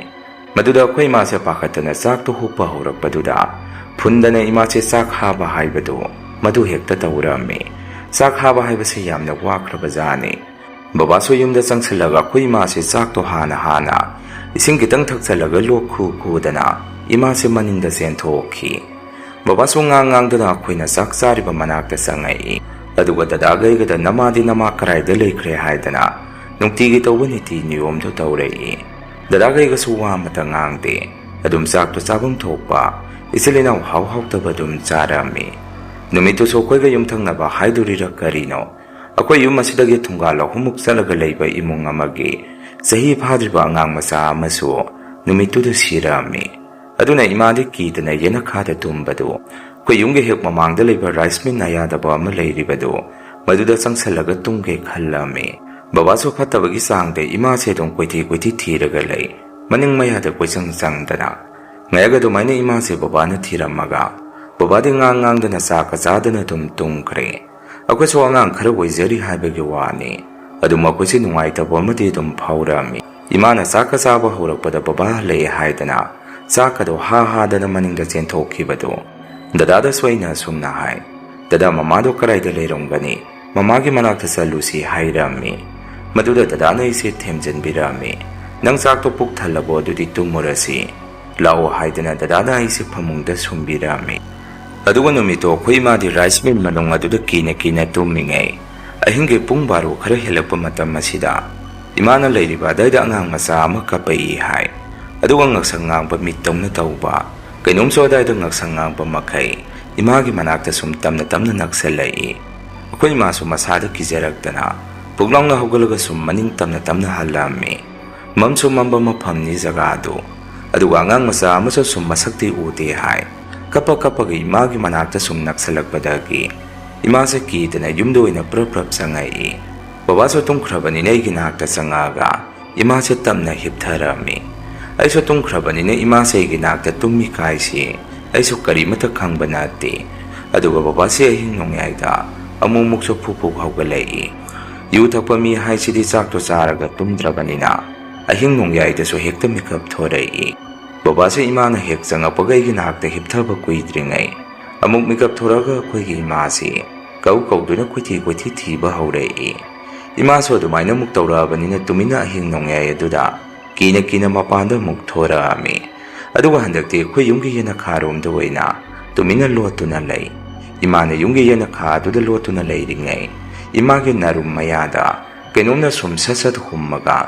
ꯃꯗꯨꯗ ꯑꯩꯈꯣꯏ ꯏꯃꯥꯁꯦ ꯄꯥꯈꯠꯇꯅ ꯆꯥꯛꯇꯣ ꯍꯨꯞꯄ ꯍꯧꯔꯛꯄꯗꯨꯗ ꯐꯨꯟꯗꯅ ꯏꯃꯥꯁꯦ ꯆꯥꯛ ꯍꯥꯕ ꯍꯥꯏꯕꯗꯨ ꯃꯗꯨ ꯍꯦꯛꯇ ꯇꯧꯔꯝꯃꯤ꯫ ꯆꯥꯛ ꯍꯥꯕ ꯍꯥꯏꯕꯁꯤ ꯌꯥꯝꯅ ꯋꯥꯈ꯭ꯔꯕ ꯖꯥꯠꯅꯤ꯫ ꯕꯕꯥꯁꯨ ꯌꯨꯝꯗ ꯆꯪꯁꯤꯜꯂꯒ ꯑꯩꯈꯣꯏ ꯏꯃꯥꯁꯦ ꯆꯥꯛꯇꯣ ꯍꯥꯟꯅ ꯍꯥꯟꯅ ꯏꯁꯤꯡ ꯈꯤꯇꯪ ꯊꯛꯆꯜꯂꯒ ꯂꯣꯛ ꯈꯨ ꯈꯨꯗꯅ ꯏꯃꯥꯁꯦ ꯃꯅꯤꯡꯗ ꯆꯦꯟꯊꯣꯛꯈꯤ꯫ ꯕꯕꯥꯁꯨ ꯉꯥꯡ ꯉꯥꯡꯗꯅ ꯑꯩꯈꯣꯏꯅ ꯆꯥꯛ ꯆꯥꯔꯤꯕ ꯃꯅꯥꯛꯇ ꯆꯪꯉꯛꯏ꯫ ꯑꯗꯨꯒ ꯗꯗꯥꯒ ꯑꯩꯒꯗ "ꯅꯃꯥꯗꯤ ꯅꯃꯥ ꯀꯔꯥꯏꯗ ꯂꯩꯈ꯭ꯔꯦ?" ꯍꯥꯏꯗꯅ ꯅꯨꯡꯇꯤꯒꯤ ꯇꯧꯕ ꯅꯤꯇꯤ ꯅꯤꯌꯣꯝꯗꯣ ꯇꯧꯔꯛꯏ꯫ ꯗꯗꯥꯒ ꯑꯩꯒꯁꯨ ꯋꯥ ꯑꯃꯇ ꯉꯥꯡꯗꯦ꯫ ꯑꯗꯨꯝ ꯆꯥꯛꯇꯣ ꯆꯥꯐꯝ ꯊꯣꯛꯄ ꯏꯆꯤꯜ ꯏꯅꯥꯎ ꯍꯥꯎ ꯍꯥꯎꯇꯕ ꯑꯗꯨꯝ ꯆꯥꯔꯝꯃꯤ꯫ ꯅꯨꯃꯤꯠꯇꯨꯁꯨ ꯑꯩꯈꯣꯏꯒ ꯌꯨꯝꯊꯪꯅꯕ ꯍꯥꯏꯗꯣꯔꯤꯔ ꯀꯔꯤꯅꯣ, ꯑꯩꯈꯣꯏ ꯌꯨꯝ ꯑꯁꯤꯗꯒꯤ ꯊꯣꯡꯒꯥꯜ ꯑꯍꯨꯝꯃꯨꯛ ꯆꯠꯂꯒ ꯂꯩꯕ ꯏꯃꯨꯡ ꯑꯃꯒꯤ ꯆꯍꯤ ꯐꯥꯗ꯭ꯔꯤꯕ ꯑꯉꯥꯡ ꯃꯆꯥ ꯑꯃꯁꯨ ꯅꯨꯃꯤꯠꯇꯨꯗ ꯁꯤꯔꯝꯃꯤ꯫ ꯑꯗꯨꯅ ꯏꯃꯥꯗꯤ ꯀꯤꯗꯅ ꯌꯦꯅꯈꯥꯗ ꯇꯨꯝꯕꯗꯨ, ꯑꯩꯈꯣꯏ ꯌꯨꯝꯒꯤ ꯍꯦꯛ ꯃꯃꯥꯡꯗ ꯂꯩꯕ rice mill ꯅꯥꯌꯥꯗꯕ ꯑꯃ ꯂꯩꯔꯤꯕꯗꯨ, ꯃꯗꯨꯗ ꯆꯪꯁꯜꯂꯒ ꯇꯨꯝꯒꯦ ꯈꯜꯂꯝꯃꯤ꯫ ꯕꯕꯥꯁꯨ ꯐꯠꯇꯕꯒꯤ ꯆꯥꯡꯗ ꯏꯃꯥꯁꯦ ꯑꯗꯨꯝ ꯀꯣꯏꯊꯤ ꯀꯣꯏꯊꯤ ꯊꯤꯔꯒ ꯂꯩ, ꯃꯅꯤꯡ ꯃꯌꯥꯗ ꯀꯣꯏꯆꯪ ꯆꯪꯗꯅ꯫ ꯉꯥꯏꯍꯥꯛ ꯑꯗꯨꯃꯥꯏꯅ ꯏꯃꯥꯁꯦ ꯕꯕꯥꯅ ꯊꯤꯔꯝꯃꯒ, ꯕꯕꯥꯗꯤ ꯉꯥꯡ ꯉꯥꯡꯗꯅ ꯆꯥꯛꯀ ꯆꯥꯗꯅ ꯑꯗꯨꯝ ꯇꯨꯝꯈ꯭ꯔꯦ꯫ ꯑꯩꯈꯣꯏꯁꯨ ꯑꯉꯥꯡ ꯈꯔ ꯑꯣꯏꯖꯔꯤ ꯍꯥꯏꯕꯒꯤ ꯋꯥꯅꯤ, ꯑꯗꯨꯝ ꯑꯩꯈꯣꯏꯁꯦ ꯅꯨꯡꯉꯥꯏꯇꯕ ꯑꯃꯗꯤ ꯑꯗꯨꯝ ꯐꯥꯎꯔꯛꯑꯝꯃꯤ꯫ ꯏꯃꯥꯅ ꯆꯥꯛꯀ ꯆꯥꯕ ꯍꯧꯔꯛꯄꯗ ꯕꯕꯥ ꯍꯜꯂꯛꯑꯦ ꯍꯥꯏꯗꯅ ꯆꯥꯛꯀꯗꯣ ꯍꯥ ꯍꯥꯗꯅ ꯃꯅꯤꯡꯗ ꯆꯦꯟꯊꯣꯛꯈꯤꯕꯗꯣ꯫ ꯗꯗꯥꯗꯁꯨ ꯑꯩꯅ ꯑꯁꯨꯝꯅ ꯍꯥꯏ, "ꯗꯗꯥ, ꯃꯃꯥꯗꯣ ꯀꯗꯥꯏꯗ ꯂꯩꯔꯝꯒꯅꯤ? ꯃꯃꯥꯒꯤ ꯃꯅꯥꯛꯇ ꯆꯠꯂꯨꯁꯤ" ꯍꯥꯏꯔꯝꯃꯤ꯫ ꯃꯗꯨꯗ ꯗꯗꯥꯅ ꯑꯩꯁꯦ ꯊꯦꯝꯖꯤꯟꯕꯤꯔꯝꯃꯤ꯫ "ꯅꯪ ꯆꯥꯛꯇꯣ ꯄꯨꯛ ꯊꯜꯂꯕꯣ? ꯑꯗꯨꯗꯤ ꯇꯨꯝꯃꯨꯔꯁꯤ ꯂꯥꯛꯑꯣ" ꯍꯥꯏꯗꯅ ꯗꯗꯥꯅ ꯑꯩꯁꯦ ꯐꯃꯨꯡꯗ ꯁꯨꯝꯕꯤꯔꯝꯃꯤ꯫ ꯑꯗꯨꯒ ꯅꯨꯃꯤꯠꯇꯣ ꯑꯩꯈꯣꯏ ꯏꯃꯥꯗꯤ ꯔꯥꯏꯁ ꯃꯤꯜ ꯃꯅꯨꯡ ꯑꯗꯨꯗ ꯀꯤꯅ ꯀꯤꯅ ꯇꯨꯝꯃꯤꯉꯩ, ꯑꯍꯤꯡꯒꯤ ꯄꯨꯡ ꯕꯥꯔꯣ ꯈꯔ ꯍꯦꯜꯂꯛꯄ ꯃꯇꯝ ꯑꯁꯤꯗ ꯏꯃꯥꯅ ꯂꯩꯔꯤꯕ ꯑꯗꯥꯏꯗ ꯑꯉꯥꯡ ꯃꯆꯥ ꯑꯃ ꯀꯞꯄꯛꯏ ꯍꯥꯏ꯫ ꯑꯗꯨꯒ ꯉꯛꯁꯪ ꯉꯥꯡꯕ ꯃꯤꯠꯇꯧꯅ ꯇꯧꯕ ꯀꯩꯅꯣꯝꯁꯨ ꯑꯗꯥꯏꯗ ꯉꯛꯁꯪ ꯉꯥꯡꯕ ꯃꯈꯩ ꯏꯃꯥꯒꯤ ꯃꯅꯥꯛꯇ ꯁꯨꯝ ꯇꯞꯅ ꯇꯞꯅ ꯅꯛꯁꯜꯂꯛꯏ꯫ ꯑꯩꯈꯣꯏ ꯏꯃꯥꯁꯨ ꯃꯁꯥꯗ ꯀꯤꯖꯔꯛꯇꯅ ꯄꯨꯛꯂꯥꯎꯅ ꯍꯧꯒꯠꯂꯒ ꯁꯨꯝ ꯃꯅꯤꯡ ꯇꯞꯅ ꯇꯞꯅ ꯍꯜꯂꯛꯑꯝꯃꯤ꯫ ꯃꯝꯁꯨ ꯃꯝꯕ ꯃꯐꯝꯅꯤ ꯖꯒꯥꯗꯨ꯫ ꯑꯗꯨꯒ ꯑꯉꯥꯡ ꯃꯆꯥ ꯑꯃꯁꯨ ꯁꯨꯝ ꯃꯁꯛꯇꯤ ꯎꯗꯦ ꯍꯥꯏ꯫ ꯀꯞꯄ ꯀꯞꯄꯒ ꯏꯃꯥꯒꯤ ꯃꯅꯥꯛꯇ ꯁꯨꯝ ꯅꯛꯁꯜꯂꯛꯄꯗꯒꯤ ꯏꯃꯥꯁꯦ ꯀꯤꯗꯅ ꯌꯨꯝꯗ ꯑꯣꯏꯅ ꯄ꯭ꯔꯞ ꯄ꯭ꯔꯞ ꯆꯪꯉꯛꯏ꯫ ꯕꯕꯥꯁꯨ ꯇꯨꯝꯈ꯭ꯔꯕꯅꯤꯅ ꯑꯩꯒꯤ ꯅꯥꯛꯇ ꯆꯪꯉꯛꯑꯒ ꯏꯃꯥꯁꯦ ꯇꯞꯅ ꯍꯤꯞꯊꯔꯝꯃꯤ꯫ ꯑꯩꯁꯨ ꯇꯨꯝꯈ꯭ꯔꯕꯅꯤꯅ ꯏꯃꯥꯁꯦ ꯑꯩꯒꯤ ꯅꯥꯛꯇ ꯇꯨꯝꯃꯤ ꯀꯥꯏꯁꯤ ꯑꯩꯁꯨ ꯀꯔꯤꯃꯠꯇ ꯈꯪꯕ ꯅꯠꯇꯦ꯫ ꯑꯗꯨꯒ ꯕꯕꯥꯁꯦ ꯑꯍꯤꯡ ꯅꯣꯡꯌꯥꯏꯗ ꯑꯃꯨꯛ ꯑꯃꯨꯛꯁꯨ ꯐꯨꯛ ꯐꯨꯛ ꯍꯧꯒꯠꯂꯛꯏ꯫ ꯌꯨ ꯊꯛꯄ ꯃꯤ ꯍꯥꯏꯁꯤꯗꯤ ꯆꯥꯛꯇꯣ ꯆꯥꯔꯒ ꯇꯨꯝꯗ꯭ꯔꯕꯅꯤꯅ ꯑꯍꯤꯡ ꯅꯣꯡꯌꯥꯏꯗꯁꯨ ꯍꯦꯛꯇ ꯃꯤꯀꯞ ꯊꯣꯔꯛꯏ꯫ ꯕꯕꯥꯁꯦ ꯏꯃꯥꯅ ꯍꯦꯛ ꯆꯪꯉꯛꯄꯒ ꯑꯩꯒꯤ ꯅꯥꯛꯇ ꯍꯤꯞꯊꯕ ꯀꯨꯏꯗ꯭ꯔꯤꯉꯩ ꯑꯃꯨꯛ ꯃꯤꯀꯞ ꯊꯣꯔꯛꯑꯒ ꯑꯩꯈꯣꯏꯒꯤ ꯏꯃꯥꯁꯤ ꯀꯧ ꯀꯧꯗꯨꯅ ꯀꯣꯏꯊꯤ ꯀꯣꯏꯊꯤ ꯊꯤꯕ ꯍꯧꯔꯛꯏ꯫ ꯏꯃꯥꯁꯨ ꯑꯗꯨꯃꯥꯏꯅ ꯑꯃꯨꯛ ꯇꯧꯔꯛꯑꯕꯅꯤꯅ ꯇꯨꯃꯤꯟꯅ ꯑꯍꯤꯡ ꯅꯣꯡꯌꯥꯏ ꯑꯗꯨꯗ ꯀꯤꯅ ꯀꯤꯅ ꯃꯄꯥꯟꯗ ꯑꯃꯨꯛ ꯊꯣꯔꯛꯑꯝꯃꯤ꯫ ꯑꯗꯨꯒ ꯍꯟꯗꯛꯇꯤ ꯑꯩꯈꯣꯏ ꯌꯨꯝꯒꯤ ꯌꯦꯅꯈꯥꯔꯣꯝꯗ ꯑꯣꯏꯅ ꯇꯨꯃꯤꯟꯅ ꯂꯣꯠꯇꯨꯅ ꯂꯩ꯫ ꯏꯃꯥꯅ ꯌꯨꯝꯒꯤ ꯌꯦꯅꯈꯥ ꯑꯗꯨꯗ ꯂꯣꯠꯇꯨꯅ ꯂꯩꯔꯤꯉꯩ ꯏꯃꯥꯒꯤ ꯅꯥꯔꯨꯝ ꯃꯌꯥꯗ ꯀꯩꯅꯣꯝꯅ ꯁꯨꯝ ꯁꯠ ꯁꯠ ꯍꯨꯝꯃꯒ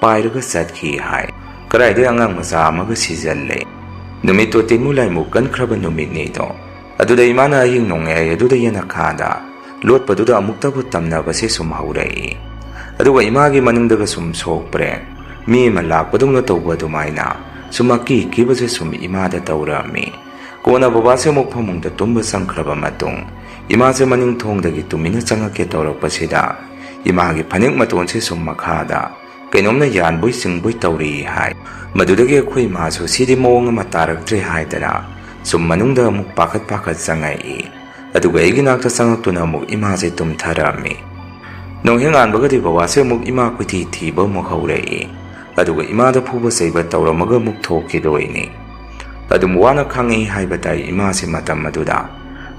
ꯄꯥꯏꯔꯒ ꯆꯠꯈꯤ ꯍꯥꯏ꯫ ꯀꯗꯥꯏꯗꯩ ꯑꯉꯥꯡ ꯃꯆꯥ ꯑꯃꯒ ꯁꯤꯖꯜꯂꯦ꯫ ꯅꯨꯃꯤꯠꯇꯣ ꯇꯤꯟꯃꯨ ꯂꯥꯏꯃꯨ ꯀꯟꯈ꯭ꯔꯕ ꯅꯨꯃꯤꯠꯅꯤꯗꯣ꯫ ꯑꯗꯨꯗ ꯏꯃꯥꯅ ꯑꯍꯤꯡ ꯅꯣꯡꯌꯥꯏ ꯑꯗꯨꯗ ꯌꯦꯅꯈꯥꯗ ꯂꯣꯠꯄꯗꯨꯗ ꯑꯃꯨꯛꯇꯕꯨ ꯇꯝꯅꯕꯁꯦ ꯁꯨꯝ ꯍꯧꯔꯛꯏ꯫ ꯑꯗꯨꯒ ꯏꯃꯥꯒꯤ ꯃꯅꯤꯡꯗꯒ ꯁꯨꯝ ꯁꯣꯛꯄ꯭ꯔꯦ꯫ ꯃꯤ ꯑꯃ ꯂꯥꯛꯄꯗꯧꯅ ꯇꯧꯕ ꯑꯗꯨꯃꯥꯏꯅ ꯁꯨꯝ ꯑꯀꯤ ꯑꯀꯤꯕꯁꯦ ꯁꯨꯝ ꯏꯃꯥꯗ ꯇꯧꯔꯛꯑꯝꯃꯤ꯫ ꯀꯣꯟꯅ ꯕꯕꯥꯁꯦ ꯑꯃꯨꯛ ꯐꯃꯨꯡꯗ ꯇꯨꯝꯕ ꯆꯪꯈ꯭ꯔꯕ ꯃꯇꯨꯡ ꯏꯃꯥꯁꯦ ꯃꯅꯤꯡ ꯊꯣꯡꯗꯒꯤ ꯇꯨꯃꯤꯟꯅ ꯆꯪꯉꯛꯀꯦ ꯇꯧꯔꯛꯄꯁꯤꯗ ꯏꯃꯥꯒꯤ ꯐꯅꯦꯛ ꯃꯇꯣꯟꯁꯦ ꯁꯨꯝ ꯃꯈꯥꯗ ꯀꯩꯅꯣꯝꯅ ꯌꯥꯟꯕꯣꯏ ꯆꯤꯡꯕꯣꯏ ꯇꯧꯔꯤ ꯍꯥꯏ꯫ ꯃꯗꯨꯗꯒꯤ ꯑꯩꯈꯣꯏ ꯏꯃꯥꯁꯨ ꯁꯤꯗꯤ ꯃꯑꯣꯡ ꯑꯃ ꯇꯥꯔꯛꯇ꯭ꯔꯦ ꯍꯥꯏꯗꯅ ꯁꯨꯝ ꯃꯅꯨꯡꯗ ꯑꯃꯨꯛ ꯄꯥꯈꯠ ꯄꯥꯈꯠ ꯆꯪꯉꯛꯏ꯫ ꯑꯗꯨꯒ ꯑꯩꯒꯤ ꯅꯥꯛꯇ ꯆꯪꯉꯛꯇꯨꯅ ꯑꯃꯨꯛ ꯏꯃꯥꯁꯦ ꯇꯨꯝꯊꯔꯝꯃꯤ꯫ ꯅꯣꯡꯍꯦꯛ ꯉꯥꯟꯕꯒꯗꯤ ꯕꯕꯥꯁꯦ ꯑꯃꯨꯛ ꯏꯃꯥ ꯀꯣꯏꯊꯤ ꯊꯤꯕ ꯑꯃꯨꯛ ꯍꯧꯔꯛꯏ꯫ ꯑꯗꯨꯒ ꯏꯃꯥꯗ ꯐꯨꯕ ꯆꯩꯕ ꯇꯧꯔꯝꯃꯒ ꯑꯃꯨꯛ ꯊꯣꯛꯈꯤꯗꯣꯏꯅꯤ꯫ ꯑꯗꯨꯝ ꯋꯥꯅ ꯈꯥꯡꯉꯛꯏ ꯍꯥꯏꯕ ꯇꯥꯏ ꯏꯃꯥꯁꯦ ꯃꯇꯝ ꯑꯗꯨꯗ꯫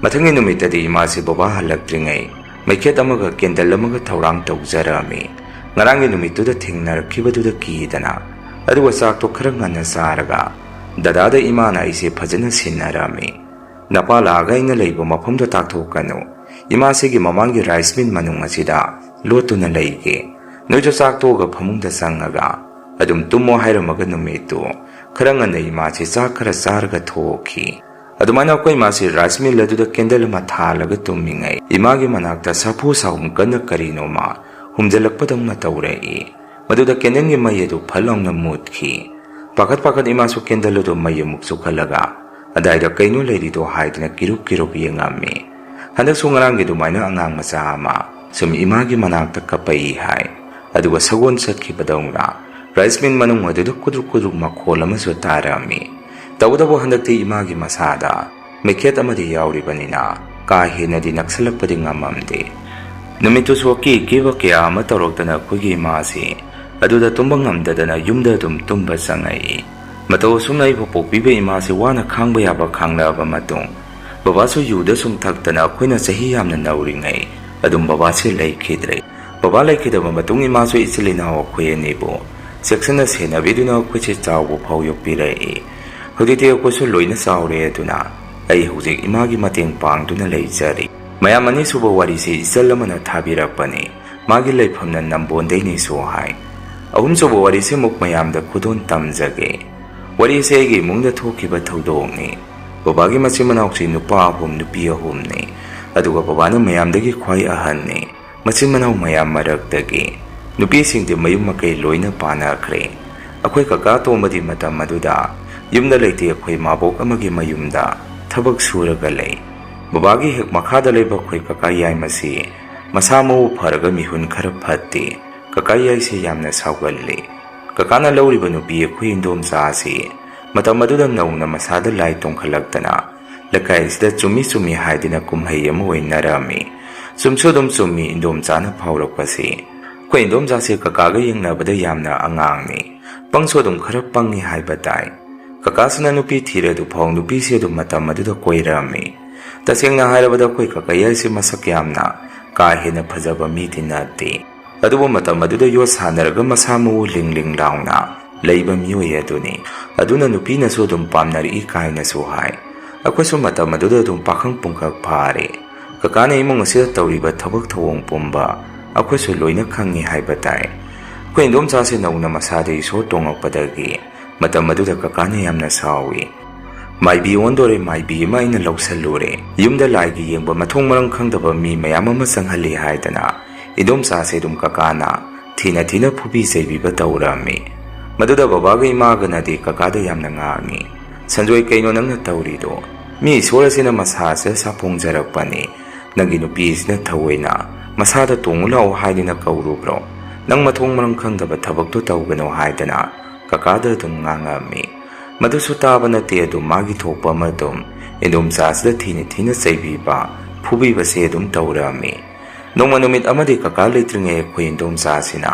ꯃꯊꯪꯒꯤ ꯅꯨꯃꯤꯠꯇꯗꯤ ꯏꯃꯥꯁꯦ ꯕꯕꯥ ꯍꯜꯂꯛꯇ꯭ꯔꯤꯉꯩ ꯃꯩꯈꯦꯠ ꯑꯃꯒ ꯀꯦꯟꯗꯜ ꯑꯃꯒ ꯊꯧꯔꯥꯡ ꯇꯧꯖꯔꯛꯑꯝꯃꯤ꯫ ꯉꯔꯥꯡꯒꯤ ꯅꯨꯃꯤꯠꯇꯨꯗ ꯊꯦꯡꯅꯔꯛꯈꯤꯕꯗꯨꯗ ꯀꯤꯗꯅ꯫ ꯑꯗꯨꯒ ꯆꯥꯛꯇꯣ ꯈꯔ ꯉꯟꯅ ꯆꯥꯔꯒ ꯗꯗꯥꯗ ꯏꯃꯥꯅ ꯑꯩꯁꯦ ꯐꯖꯅ ꯁꯤꯟꯅꯔꯝꯃꯤ꯫ "ꯅꯄꯥ ꯂꯥꯛꯑꯒ ꯑꯩꯅ ꯂꯩꯕ ꯃꯐꯝꯗꯣ ꯇꯥꯛꯊꯣꯛꯀꯅꯨ꯫ ꯏꯃꯥꯁꯤꯒꯤ ꯃꯃꯥꯡꯒꯤ ꯔꯥꯏꯁ ꯃꯤꯜ ꯃꯅꯨꯡ ꯑꯁꯤꯗ ꯂꯣꯠꯇꯨꯅ ꯂꯩꯒꯦ꯫ ꯅꯣꯏꯁꯨ ꯆꯥꯛ ꯇꯣꯛꯑꯒ ꯐꯃꯨꯡꯗ ꯆꯪꯉꯒ ꯑꯗꯨꯝ ꯇꯨꯝꯃꯣ" ꯍꯥꯏꯔꯝꯃꯒ ꯅꯨꯃꯤꯠꯇꯨ ꯈꯔ ꯉꯟꯅ ꯏꯃꯥꯁꯤ ꯆꯥꯛ ꯈꯔ ꯆꯥꯔꯒ ꯊꯣꯛꯈꯤ꯫ ꯑꯗꯨꯃꯥꯏꯅ ꯑꯩꯈꯣꯏ ꯏꯃꯥꯁꯤ ꯔꯥꯏꯁ ꯃꯤꯜ ꯑꯗꯨꯗ ꯀꯦꯟꯗꯜ ꯑꯃ ꯊꯥꯜꯂꯒ ꯇꯨꯝꯃꯤꯉꯩ ꯏꯃꯥꯒꯤ ꯃꯅꯥꯛꯇ ꯁꯥꯐꯨ ꯁꯥꯍꯨꯝ ꯀꯟꯅ ꯀꯔꯤꯅꯣꯃ ꯍꯨꯝꯖꯤꯜꯂꯛꯄꯗꯧꯅ ꯇꯧꯔꯛꯏ꯫ ꯃꯗꯨꯗ ꯀꯦꯟꯗꯜꯒꯤ ꯃꯩ ꯑꯗꯨ ꯐꯠ ꯂꯥꯎꯅ ꯃꯨꯠꯈꯤ꯫ ꯄꯥꯈꯠ ꯄꯥꯈꯠ ꯏꯃꯥꯁꯨ ꯀꯦꯟꯗꯜ ꯑꯗꯨ ꯃꯩ ꯑꯃꯨꯛ ꯆꯨꯈꯠꯂꯒ ꯑꯗꯥꯏꯗ "ꯀꯩꯅꯣ ꯂꯩꯔꯤꯗꯣ?" ꯍꯥꯏꯗꯨꯅ ꯀꯤꯔꯨꯞ ꯀꯤꯔꯨꯞ ꯌꯦꯡꯉꯝꯃꯤ꯫ ꯍꯟꯗꯛꯁꯨ ꯉꯔꯥꯡꯒꯤ ꯑꯗꯨꯃꯥꯏꯅ ꯑꯉꯥꯡ ꯃꯆꯥ ꯑꯃ ꯁꯨꯝ ꯏꯃꯥꯒꯤ ꯃꯅꯥꯛꯇ ꯀꯞꯄꯛꯏ ꯍꯥꯏ꯫ ꯑꯗꯨꯒ ꯁꯒꯣꯜ ꯆꯠꯈꯤꯕꯗꯧꯅ ꯔꯥꯏꯁ ꯃꯤꯜ ꯃꯅꯨꯡ ꯑꯗꯨꯗ ꯀꯨꯗ꯭ꯔꯨꯛ ꯀꯨꯗ꯭ꯔꯨꯛ ꯃꯈꯣꯜ ꯑꯃꯁꯨ ꯇꯥꯔꯛꯑꯝꯃꯤ꯫ ꯇꯧꯕꯇꯕꯨ ꯍꯟꯗꯛꯇꯤ ꯏꯃꯥꯒꯤ ꯃꯁꯥꯗ ꯃꯩꯈꯦꯠ ꯑꯃꯗꯤ ꯌꯥꯎꯔꯤꯕꯅꯤꯅ ꯀꯥ ꯍꯦꯟꯅꯗꯤ ꯅꯛꯁꯜꯂꯛꯄꯗꯤ ꯉꯝꯃꯝꯗꯦ꯫ ꯅꯨꯃꯤꯠꯇꯨꯁꯨ ꯑꯀꯤ ꯑꯀꯤꯕ ꯀꯌꯥ ꯑꯃ ꯇꯧꯔꯛꯇꯅ ꯑꯩꯈꯣꯏꯒꯤ ꯏꯃꯥꯁꯤ ꯑꯗꯨꯗ ꯇꯨꯝꯕ ꯉꯝꯗꯗꯅ ꯌꯨꯝꯗ ꯑꯗꯨꯝ ꯇꯨꯝꯕ ꯆꯪꯉꯛꯏ꯫ ꯃꯇꯧ ꯑꯁꯨꯝꯅ ꯑꯩꯕꯨ ꯄꯣꯛꯄꯤꯕ ꯏꯃꯥꯁꯤ ꯋꯥꯅ ꯈꯥꯡꯕ ꯌꯥꯕ ꯈꯥꯡꯂꯛꯑꯕ ꯃꯇꯨꯡ, ꯕꯕꯥꯁꯨ ꯌꯨꯗ ꯁꯨꯝ ꯊꯛꯇꯅ ꯑꯩꯈꯣꯏꯅ ꯆꯍꯤ ꯌꯥꯝꯅ ꯅꯧꯔꯤꯉꯩ ꯑꯗꯨꯝ ꯕꯕꯥꯁꯦ ꯂꯩꯈꯤꯗ꯭ꯔꯦ꯫ ꯕꯕꯥ ꯂꯩꯈꯤꯗꯕ ꯃꯇꯨꯡ ꯏꯃꯥꯁꯨ ꯏꯆꯤꯜ ꯏꯅꯥꯎ ꯑꯩꯈꯣꯏ ꯑꯅꯤꯕꯨ ꯆꯦꯛꯁꯤꯟꯅ ꯁꯦꯟꯅꯕꯤꯗꯨꯅ ꯑꯩꯈꯣꯏꯁꯦ ꯆꯥꯎꯕ ꯐꯥꯎ ꯌꯣꯛꯄꯤꯔꯛꯏ꯫ ꯍꯧꯖꯤꯛꯇꯤ ꯑꯩꯈꯣꯏꯁꯨ ꯂꯣꯏꯅ ꯆꯥꯎꯔꯦ ꯑꯗꯨꯅ ꯑꯩ ꯍꯧꯖꯤꯛ ꯏꯃꯥꯒꯤ ꯃꯇꯦꯡ ꯄꯥꯡꯗꯨꯅ ꯂꯩꯖꯔꯤ꯫ ꯃꯌꯥꯝ, ꯑꯅꯤꯁꯨꯕ ꯋꯥꯔꯤꯁꯤ ꯏꯆꯜ ꯑꯃꯅ ꯊꯥꯕꯤꯔꯛꯄꯅꯤ꯫ ꯃꯥꯒꯤ ꯂꯩꯐꯝꯅ ꯅꯝꯕꯣꯟꯗꯩꯅꯤꯁꯨ ꯍꯥꯏ꯫ ꯑꯍꯨꯝꯁꯨꯕ ꯋꯥꯔꯤꯁꯤ ꯑꯃꯨꯛ ꯃꯌꯥꯝꯗ ꯈꯨꯗꯣꯜ ꯇꯝꯖꯒꯦ꯫ ꯋꯥꯔꯤꯁꯦ ꯑꯩꯒꯤ ꯏꯃꯨꯡꯗ ꯊꯣꯛꯈꯤꯕ ꯊꯧꯗꯣꯛꯅꯤ꯫ ꯕꯕꯥꯒꯤ ꯃꯆꯤꯟ ꯃꯅꯥꯎꯁꯤ ꯅꯨꯄꯥ ꯑꯍꯨꯝ, ꯅꯨꯄꯤ ꯑꯍꯨꯝꯅꯤ꯫ ꯑꯗꯨꯒ ꯕꯕꯥꯅ ꯃꯌꯥꯝꯗꯒꯤ ꯈ꯭ꯋꯥꯏ ꯑꯍꯟꯅꯤ꯫ ꯃꯆꯤꯟ ꯃꯅꯥꯎ ꯃꯌꯥꯝ ꯃꯔꯛꯇꯒꯤ ꯅꯨꯄꯤꯁꯤꯡꯗꯤ ꯃꯌꯨꯝ ꯃꯀꯩ ꯂꯣꯏꯅ ꯄꯥꯟꯅꯈ꯭ꯔꯦ꯫ ꯑꯩꯈꯣꯏ ꯀꯀꯥ ꯑꯇꯣꯝꯕꯗꯤ ꯃꯇꯝ ꯑꯗꯨꯗ ꯌꯨꯝꯗ ꯂꯩꯇꯦ, ꯑꯩꯈꯣꯏ ꯃꯥꯕꯣꯛ ꯑꯃꯒꯤ ꯃꯌꯨꯝꯗ ꯊꯕꯛ ꯁꯨꯔꯒ ꯂꯩ꯫ ꯕꯕꯥꯒꯤ ꯍꯦꯛ ꯃꯈꯥꯗ ꯂꯩꯕ ꯑꯩꯈꯣꯏ ꯀꯀꯥ ꯌꯥꯏꯃꯁꯤ ꯃꯁꯥ ꯃꯎ ꯐꯔꯒ ꯃꯤꯍꯨꯟ ꯈꯔ ꯐꯠꯇꯦ꯫ ꯀꯀꯥ ꯌꯥꯏꯁꯦ ꯌꯥꯝꯅ ꯁꯥꯎꯒꯜꯂꯤ꯫ ꯀꯀꯥꯅ ꯂꯧꯔꯤꯕ ꯅꯨꯄꯤ ꯑꯩꯈꯣꯏ ꯏꯟꯗꯣꯝꯆꯥ ꯑꯁꯤ ꯃꯇꯝ ꯑꯗꯨꯗ ꯅꯧꯅ ꯃꯁꯥꯗ ꯂꯥꯏ ꯇꯣꯡꯈꯠꯂꯛꯇꯅ ꯂꯩꯀꯥꯏ ꯑꯁꯤꯗ ꯆꯨꯝꯃꯤ ꯆꯨꯝꯃꯤ ꯍꯥꯏꯗꯨꯅ ꯀꯨꯝꯍꯩ ꯑꯃ ꯑꯣꯏꯅꯔꯝꯃꯤ꯫ ꯆꯨꯝꯁꯨ ꯑꯗꯨꯝ ꯆꯨꯝꯃꯤ, ꯏꯟꯗꯣꯝꯆꯥꯅ ꯐꯥꯎꯔꯛꯄꯁꯤ꯫ ꯑꯩꯈꯣꯏ ꯏꯟꯗꯣꯝꯆꯥꯁꯦ ꯀꯀꯥꯒ ꯌꯦꯡꯅꯕꯗ ꯌꯥꯝꯅ ꯑꯉꯥꯡꯅꯤ꯫ ꯄꯪꯁꯨ ꯑꯗꯨꯝ ꯈꯔ ꯄꯪꯉꯤ ꯍꯥꯏꯕ ꯇꯥꯏ꯫ ꯀꯀꯥꯁꯤꯅ ꯅꯨꯄꯤ ꯊꯤꯔꯦ ꯑꯗꯨꯐꯥꯎ ꯅꯨꯄꯤꯁꯦ ꯑꯗꯨꯝ ꯃꯇꯝ ꯑꯗꯨꯗ ꯀꯣꯏꯔꯝꯃꯤ꯫ ꯇꯁꯦꯡꯅ ꯍꯥꯏꯔꯕꯗ ꯑꯩꯈꯣꯏ ꯀꯀꯩ ꯍꯥꯏꯁꯤ ꯃꯁꯛ ꯌꯥꯝꯅ ꯀꯥ ꯍꯦꯟꯅ ꯐꯖꯕ ꯃꯤꯗꯤ ꯅꯠꯇꯦ꯫ ꯑꯗꯨꯕꯨ ꯃꯇꯝ ꯑꯗꯨꯗ ꯌꯣꯠ ꯁꯥꯟꯅꯔꯒ ꯃꯁꯥ ꯃꯎ ꯂꯤꯡ ꯂꯤꯡ ꯂꯥꯎꯅ ꯂꯩꯕ ꯃꯤꯑꯣꯏ ꯑꯗꯨꯅꯤ꯫ ꯑꯗꯨꯅ ꯅꯨꯄꯤꯅꯁꯨ ꯑꯗꯨꯝ ꯄꯥꯝꯅꯔꯛꯏ ꯀꯥꯏꯅꯁꯨ ꯍꯥꯏ꯫ ꯑꯩꯈꯣꯏꯁꯨ ꯃꯇꯝ ꯑꯗꯨꯗ ꯑꯗꯨꯝ ꯄꯥꯈꯪ ꯄꯨꯡꯈꯛ ꯐꯥꯔꯦ꯫ ꯀꯀꯥꯅ ꯏꯃꯨꯡ ꯑꯁꯤꯗ ꯇꯧꯔꯤꯕ ꯊꯕꯛ ꯊꯧꯑꯣꯡ ꯄꯨꯝꯕ ꯑꯩꯈꯣꯏꯁꯨ ꯂꯣꯏꯅ ꯈꯪꯉꯤ ꯍꯥꯏꯕ ꯇꯥꯏ꯫ ꯑꯩꯈꯣꯏ ꯏꯟꯗꯣꯝꯆꯥꯁꯦ ꯅꯧꯅ ꯃꯁꯥꯗ ꯏꯁꯣꯔ ꯇꯣꯡꯉꯛꯄꯗꯒꯤ ꯃꯇꯝ ꯑꯗꯨꯗ ꯀꯀꯥꯅ ꯌꯥꯝꯅ ꯁꯥꯎꯏ꯫ "ꯃꯥꯏꯕꯤ ꯑꯣꯟꯗꯣꯔꯦ, ꯃꯥꯏꯕꯤ ꯑꯃ ꯑꯩꯅ ꯂꯧꯁꯜꯂꯨꯔꯦ꯫ ꯌꯨꯝꯗ ꯂꯥꯏꯒꯤ ꯌꯦꯡꯕ ꯃꯊꯣꯡ ꯃꯔꯝ ꯈꯪꯗꯕ ꯃꯤ ꯃꯌꯥꯝ ꯑꯃ ꯆꯪꯍꯜꯂꯤ" ꯍꯥꯏꯗꯅ ꯏꯟꯗꯣꯝꯆꯥꯁꯦ ꯑꯗꯨꯝ ꯀꯀꯥꯅ ꯊꯤꯅ ꯊꯤꯅ ꯐꯨꯕꯤ ꯆꯩꯕꯤꯕ ꯇꯧꯔꯝꯃꯤ꯫ ꯃꯗꯨꯗ ꯕꯕꯥꯒ ꯏꯃꯥꯒꯅꯗꯤ ꯀꯀꯥꯗ ꯌꯥꯝꯅ ꯉꯥꯡꯉꯤ꯫ "ꯁꯟꯖꯣꯏ, ꯀꯩꯅꯣ ꯅꯪꯅ ꯇꯧꯔꯤꯗꯣ? ꯃꯤ ꯏꯁꯣꯔ ꯑꯁꯤꯅ ꯃꯁꯥ ꯑꯁꯤꯗ ꯁꯥꯐꯣꯡꯖꯔꯛꯄꯅꯤ꯫ ꯅꯪꯒꯤ ꯅꯨꯄꯤꯁꯤꯅ ꯊꯑꯣꯏꯅ ꯃꯁꯥꯗ ꯇꯣꯡꯉꯨ ꯂꯥꯛꯑꯣ ꯍꯥꯏꯗꯨꯅ ꯀꯧꯔꯨꯕ꯭ꯔꯣ? ꯅꯪ ꯃꯊꯣꯡ ꯃꯔꯝ ꯈꯪꯗꯕ ꯊꯕꯛꯇꯣ ꯇꯧꯒꯅꯣ" ꯍꯥꯏꯗꯅ ꯀꯀꯥꯗ ꯑꯗꯨꯝ ꯉꯥꯡꯉꯝꯃꯤ꯫ ꯃꯗꯨꯁꯨ ꯇꯥꯕ ꯅꯠꯇꯦ, ꯑꯗꯨꯝ ꯃꯥꯒꯤ ꯊꯣꯛꯄ ꯑꯃ ꯑꯗꯨꯝ ꯏꯟꯗꯣꯝꯆꯥꯁꯤꯗ ꯊꯤꯅ ꯊꯤꯅ ꯆꯩꯕꯤꯕ, ꯐꯨꯕꯤꯕꯁꯦ ꯑꯗꯨꯝ ꯇꯧꯔꯝꯃꯤ꯫ ꯅꯣꯡꯃ ꯅꯨꯃꯤꯠ ꯑꯃꯗꯤ ꯀꯀꯥ ꯂꯩꯇ꯭ꯔꯤꯉꯩ ꯑꯩꯈꯣꯏ ꯏꯟꯗꯣꯝꯆꯥꯁꯤꯅ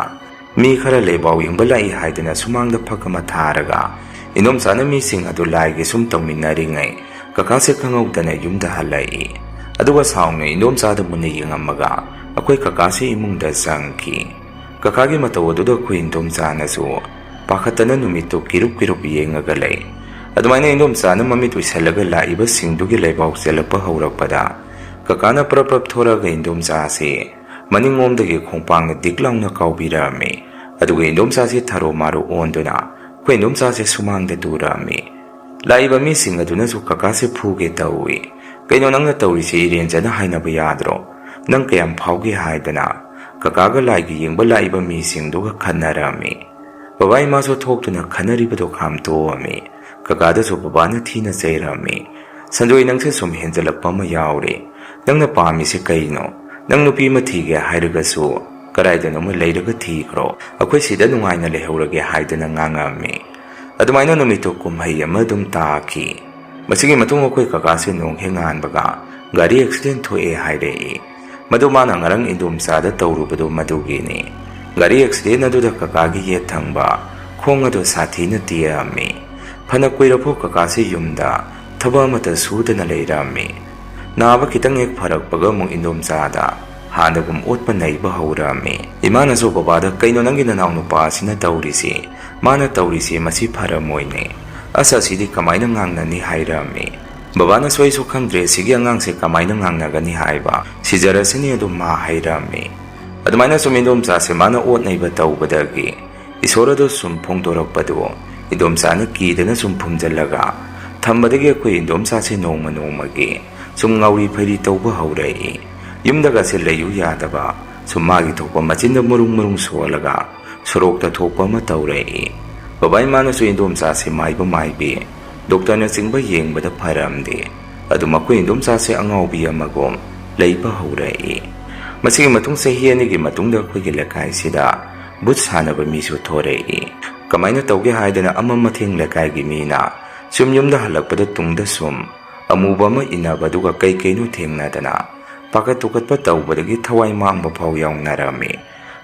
ꯃꯤ ꯈꯔ ꯂꯩꯕꯥꯎ ꯌꯦꯡꯕ ꯂꯥꯛꯏ ꯍꯥꯏꯗꯅ ꯁꯨꯃꯥꯡꯗ ꯐꯛ ꯑꯃ ꯊꯥꯔꯒ ꯏꯟꯗꯣꯝꯆꯥꯅ ꯃꯤꯁꯤꯡ ꯑꯗꯨ ꯂꯥꯏꯒꯤ ꯁꯨꯝ ꯇꯧꯃꯤꯟꯅꯔꯤꯉꯩ ꯀꯀꯥꯁꯦ ꯈꯪꯍꯧꯗꯅ ꯌꯨꯝꯗ ꯍꯜꯂꯛꯏ꯫ ꯑꯗꯨꯒ ꯁꯥꯎꯅ ꯏꯟꯗꯣꯝꯆꯥꯗ ꯃꯨꯟꯅ ꯌꯦꯡꯉꯝꯃꯒ ꯑꯩꯈꯣꯏ ꯀꯀꯥꯁꯦ ꯏꯃꯨꯡꯗ ꯆꯪꯈꯤ꯫ ꯀꯀꯥꯒꯤ ꯃꯇꯧ ꯑꯗꯨꯗ ꯑꯩꯈꯣꯏ ꯏꯟꯗꯣꯝꯆꯥꯅꯁꯨ ꯄꯥꯈꯠꯇꯅ ꯅꯨꯃꯤꯠꯇꯨ ꯀꯤꯔꯨꯞ ꯀꯤꯔꯨꯞ ꯌꯦꯡꯉꯒ ꯂꯩ꯫ ꯑꯗꯨꯃꯥꯏꯅ ꯏꯟꯗꯣꯝꯆꯥꯅ ꯃꯃꯤꯠ ꯎꯏꯁꯜꯂꯒ ꯂꯥꯛꯏꯕꯁꯤꯡꯗꯨꯒꯤ ꯂꯩꯕꯥꯎ ꯆꯦꯜꯂꯛꯄ ꯍꯧꯔꯛꯄꯗ ꯀꯀꯥꯅ ꯄ꯭ꯔꯞ ꯄ꯭ꯔꯞ ꯊꯣꯔꯛꯑꯒ ꯏꯟꯗꯣꯝꯆꯥꯁꯦ ꯃꯅꯤꯡꯂꯣꯝꯗꯒꯤ ꯈꯣꯡꯄꯥꯛꯅ ꯗꯤꯛ ꯂꯥꯎꯅ ꯀꯥꯎꯕꯤꯔꯛꯑꯝꯃꯤ꯫ ꯑꯗꯨꯒ ꯏꯟꯗꯣꯝꯆꯥꯁꯦ ꯊꯔꯣ ꯃꯥꯔꯣ ꯑꯣꯟꯗꯨꯅ ꯑꯩꯈꯣꯏ ꯏꯟꯗꯣꯝꯆꯥꯁꯦ ꯁꯨꯃꯥꯡꯗ ꯇꯨꯔꯛꯑꯝꯃꯤ꯫ ꯂꯥꯛꯏꯕ ꯃꯤꯁꯤꯡ ꯑꯗꯨꯅꯁꯨ ꯀꯀꯥꯁꯦ ꯐꯨꯒꯦ ꯇꯧꯏ꯫ "ꯀꯩꯅꯣ ꯅꯪꯅ ꯇꯧꯔꯤꯁꯦ? ꯏꯔꯦꯟꯖꯅ ꯍꯥꯏꯅꯕ ꯌꯥꯗ꯭ꯔꯣ? ꯅꯪ ꯀꯌꯥꯝ ꯐꯥꯎꯒꯦ?" ꯍꯥꯏꯗꯅ ꯀꯀꯥꯒ ꯂꯥꯏꯒꯤ ꯌꯦꯡꯕ ꯂꯥꯛꯏꯕ ꯃꯤꯁꯤꯡꯗꯨꯒ ꯈꯠꯅꯔꯝꯃꯤ꯫ ꯕꯕꯥ ꯏꯃꯥꯁꯨ ꯊꯣꯛꯇꯨꯅ ꯈꯠꯅꯔꯤꯕꯗꯣ ꯈꯥꯝꯇꯣꯛꯑꯝꯃꯤ꯫ ꯀꯀꯥꯗꯁꯨ ꯕꯕꯥꯅ ꯊꯤꯅ ꯆꯩꯔꯝꯃꯤ꯫ "ꯁꯟꯖꯣꯏ, ꯅꯪꯁꯦ ꯁꯨꯝ ꯍꯦꯟꯖꯜꯂꯛꯄ ꯑꯃ ꯌꯥꯎꯔꯦ꯫ ꯅꯪꯅ ꯄꯥꯝꯃꯤꯁꯦ ꯀꯩꯅꯣ? ꯅꯪ ꯅꯨꯄꯤ ꯑꯃ ꯊꯤꯒꯦ ꯍꯥꯏꯔꯒꯁꯨ ꯀꯗꯥꯏꯗꯅꯣꯃ ꯂꯩꯔꯒ ꯊꯤꯈ꯭ꯔꯣ꯫ ꯑꯩꯈꯣꯏ ꯁꯤꯗ ꯅꯨꯡꯉꯥꯏꯅ ꯂꯩꯍꯧꯔꯒꯦ" ꯍꯥꯏꯗꯅ ꯉꯥꯡꯉꯝꯃꯤ꯫ ꯑꯗꯨꯃꯥꯏꯅ ꯅꯨꯃꯤꯠꯇꯨ ꯀꯨꯝꯍꯩ ꯑꯃ ꯑꯗꯨꯝ ꯇꯥꯈꯤ꯫ ꯃꯁꯤꯒꯤ ꯃꯇꯨꯡ ꯑꯩꯈꯣꯏ ꯀꯀꯥꯁꯦ ꯅꯣꯡ ꯍꯦꯛ ꯉꯥꯟꯕꯒ ꯒꯥꯔꯤ ꯑꯦꯛꯁꯤꯗꯦꯟ ꯊꯣꯛꯑꯦ ꯍꯥꯏꯔꯛꯏ꯫ ꯃꯗꯨ ꯃꯥꯅ ꯉꯔꯥꯡ ꯏꯟꯗꯣꯝꯆꯥꯗ ꯇꯧꯔꯨꯕꯗꯨ ꯃꯗꯨꯒꯤꯅꯤ꯫ ꯒꯥꯔꯤ ꯑꯦꯛꯁꯤꯗꯦꯟ ꯑꯗꯨꯗ ꯀꯀꯥꯒꯤ ꯌꯦꯠ ꯊꯪꯕ ꯈꯣꯡ ꯑꯗꯨ ꯁꯥꯊꯤꯅ ꯇꯦꯛꯑꯝꯃꯤ꯫ ꯐꯅ ꯀꯨꯏꯔꯐꯥꯎ ꯀꯀꯥꯁꯤ ꯌꯨꯝꯗ ꯊꯕꯛ ꯑꯃꯠꯇ ꯁꯨꯗꯅ ꯂꯩꯔꯝꯃꯤ꯫ ꯅꯥꯕ ꯈꯤꯇꯪ ꯍꯦꯛ ꯐꯔꯛꯄꯒ ꯑꯃꯨꯛ ꯏꯟꯗꯣꯝꯆꯥꯗ ꯍꯥꯟꯅꯒꯨꯝ ꯑꯣꯠꯄ ꯅꯩꯕ ꯍꯧꯔꯝꯃꯤ꯫ ꯏꯃꯥꯅꯁꯨ ꯕꯕꯥꯗ, "ꯀꯩꯅꯣ ꯅꯪꯒꯤ ꯅꯅꯥꯎ ꯅꯨꯄꯥ ꯑꯁꯤꯅ ꯇꯧꯔꯤꯁꯤ? ꯃꯥꯅ ꯇꯧꯔꯤꯁꯤ ꯃꯁꯤ ꯐꯔꯝꯃꯣꯏꯅꯦ꯫ ꯑꯁ, ꯑꯁꯤꯗꯤ ꯀꯃꯥꯏꯅ ꯉꯥꯡꯅꯅꯤ?" ꯍꯥꯏꯔꯝꯃꯤ꯫ ꯕꯕꯥꯅꯁꯨ, "ꯑꯩꯁꯨ ꯈꯪꯗ꯭ꯔꯦ, ꯁꯤꯒꯤ ꯑꯉꯥꯡꯁꯦ ꯀꯃꯥꯏꯅ ꯉꯥꯡꯅꯒꯅꯤ ꯍꯥꯏꯕ, ꯁꯤꯖꯔꯁꯤꯅꯤ" ꯑꯗꯨꯝ ꯃꯥ ꯍꯥꯏꯔꯝꯃꯤ꯫ ꯑꯗꯨꯃꯥꯏꯅ ꯁꯨꯝ ꯏꯟꯗꯣꯝꯆꯥꯁꯦ ꯃꯥꯅ ꯑꯣꯠ ꯅꯩꯕ ꯇꯧꯕꯗꯒꯤ ꯏꯁꯣꯔ ꯑꯗꯨ ꯁꯨꯝ ꯐꯣꯡꯗꯣꯔꯛꯄꯗꯨ ꯏꯟꯗꯣꯝꯆꯥꯅ ꯀꯤꯗꯅ ꯁꯨꯝ ꯐꯨꯝꯖꯤꯜꯂꯒ ꯊꯝꯕꯗꯒꯤ ꯑꯩꯈꯣꯏ ꯏꯟꯗꯣꯝꯆꯥꯁꯦ ꯅꯣꯡꯃ ꯅꯣꯡꯃꯒꯤ ꯁꯨꯝ ꯉꯥꯎꯔꯤ ꯐꯩꯔꯤ ꯇꯧꯕ ꯍꯧꯔꯛꯏ꯫ ꯌꯨꯝꯗꯒꯁꯦ ꯂꯩꯌꯨ ꯌꯥꯗꯕ, ꯁꯨꯝ ꯃꯥꯒꯤ ꯊꯣꯛꯄ ꯃꯆꯤꯟꯗ ꯃꯔꯨꯡ ꯃꯔꯨꯡ ꯁꯣꯜꯂꯒ ꯁꯣꯔꯣꯛꯇ ꯊꯣꯛꯄ ꯑꯃ ꯇꯧꯔꯛꯏ꯫ ꯕꯕꯥ ꯏꯃꯥꯅꯁꯨ ꯏꯟꯗꯣꯝꯆꯥꯁꯦ ꯃꯥꯏꯕ ꯃꯥꯏꯕꯤ, ꯗꯣꯛꯇꯔꯅꯆꯤꯡꯕ ꯌꯦꯡꯕꯗ ꯐꯔꯝꯗꯦ꯫ ꯑꯗꯨ ꯃꯈꯣꯏ ꯏꯟꯗꯣꯝꯆꯥꯁꯦ ꯑꯉꯥꯎꯕꯤ ꯑꯃꯒꯨꯝ ꯂꯩꯕ ꯍꯧꯔꯛꯏ꯫ ꯃꯁꯤꯒꯤ ꯃꯇꯨꯡ ꯆꯍꯤ ꯑꯅꯤꯒꯤ ꯃꯇꯨꯡꯗ ꯑꯩꯈꯣꯏꯒꯤ ꯂꯩꯀꯥꯏꯁꯤꯗ ꯕꯨꯠ ꯁꯥꯟꯅꯕ ꯃꯤꯁꯨ ꯊꯣꯔꯛꯏ꯫ ꯀꯃꯥꯏꯅ ꯇꯧꯒꯦ ꯍꯥꯏꯗꯅ ꯑꯃꯝ ꯑꯊꯦꯡ ꯂꯩꯀꯥꯏꯒꯤ ꯃꯤꯅ ꯁꯨꯝ ꯌꯨꯝꯗ ꯍꯜꯂꯛꯄꯗ ꯇꯨꯡꯗ ꯁꯨꯝ ꯑꯃꯨꯕ ꯑꯃ ꯏꯟꯅꯕ, ꯑꯗꯨꯒ ꯀꯩ ꯀꯩꯅꯣ ꯊꯦꯡꯅꯗꯅ ꯄꯥꯈꯠ ꯊꯨꯀꯠꯄ ꯇꯧꯕꯗꯒꯤ ꯊꯋꯥꯏ ꯃꯥꯡꯕ ꯐꯥꯎ ꯌꯥꯎꯅꯔꯝꯃꯤ꯫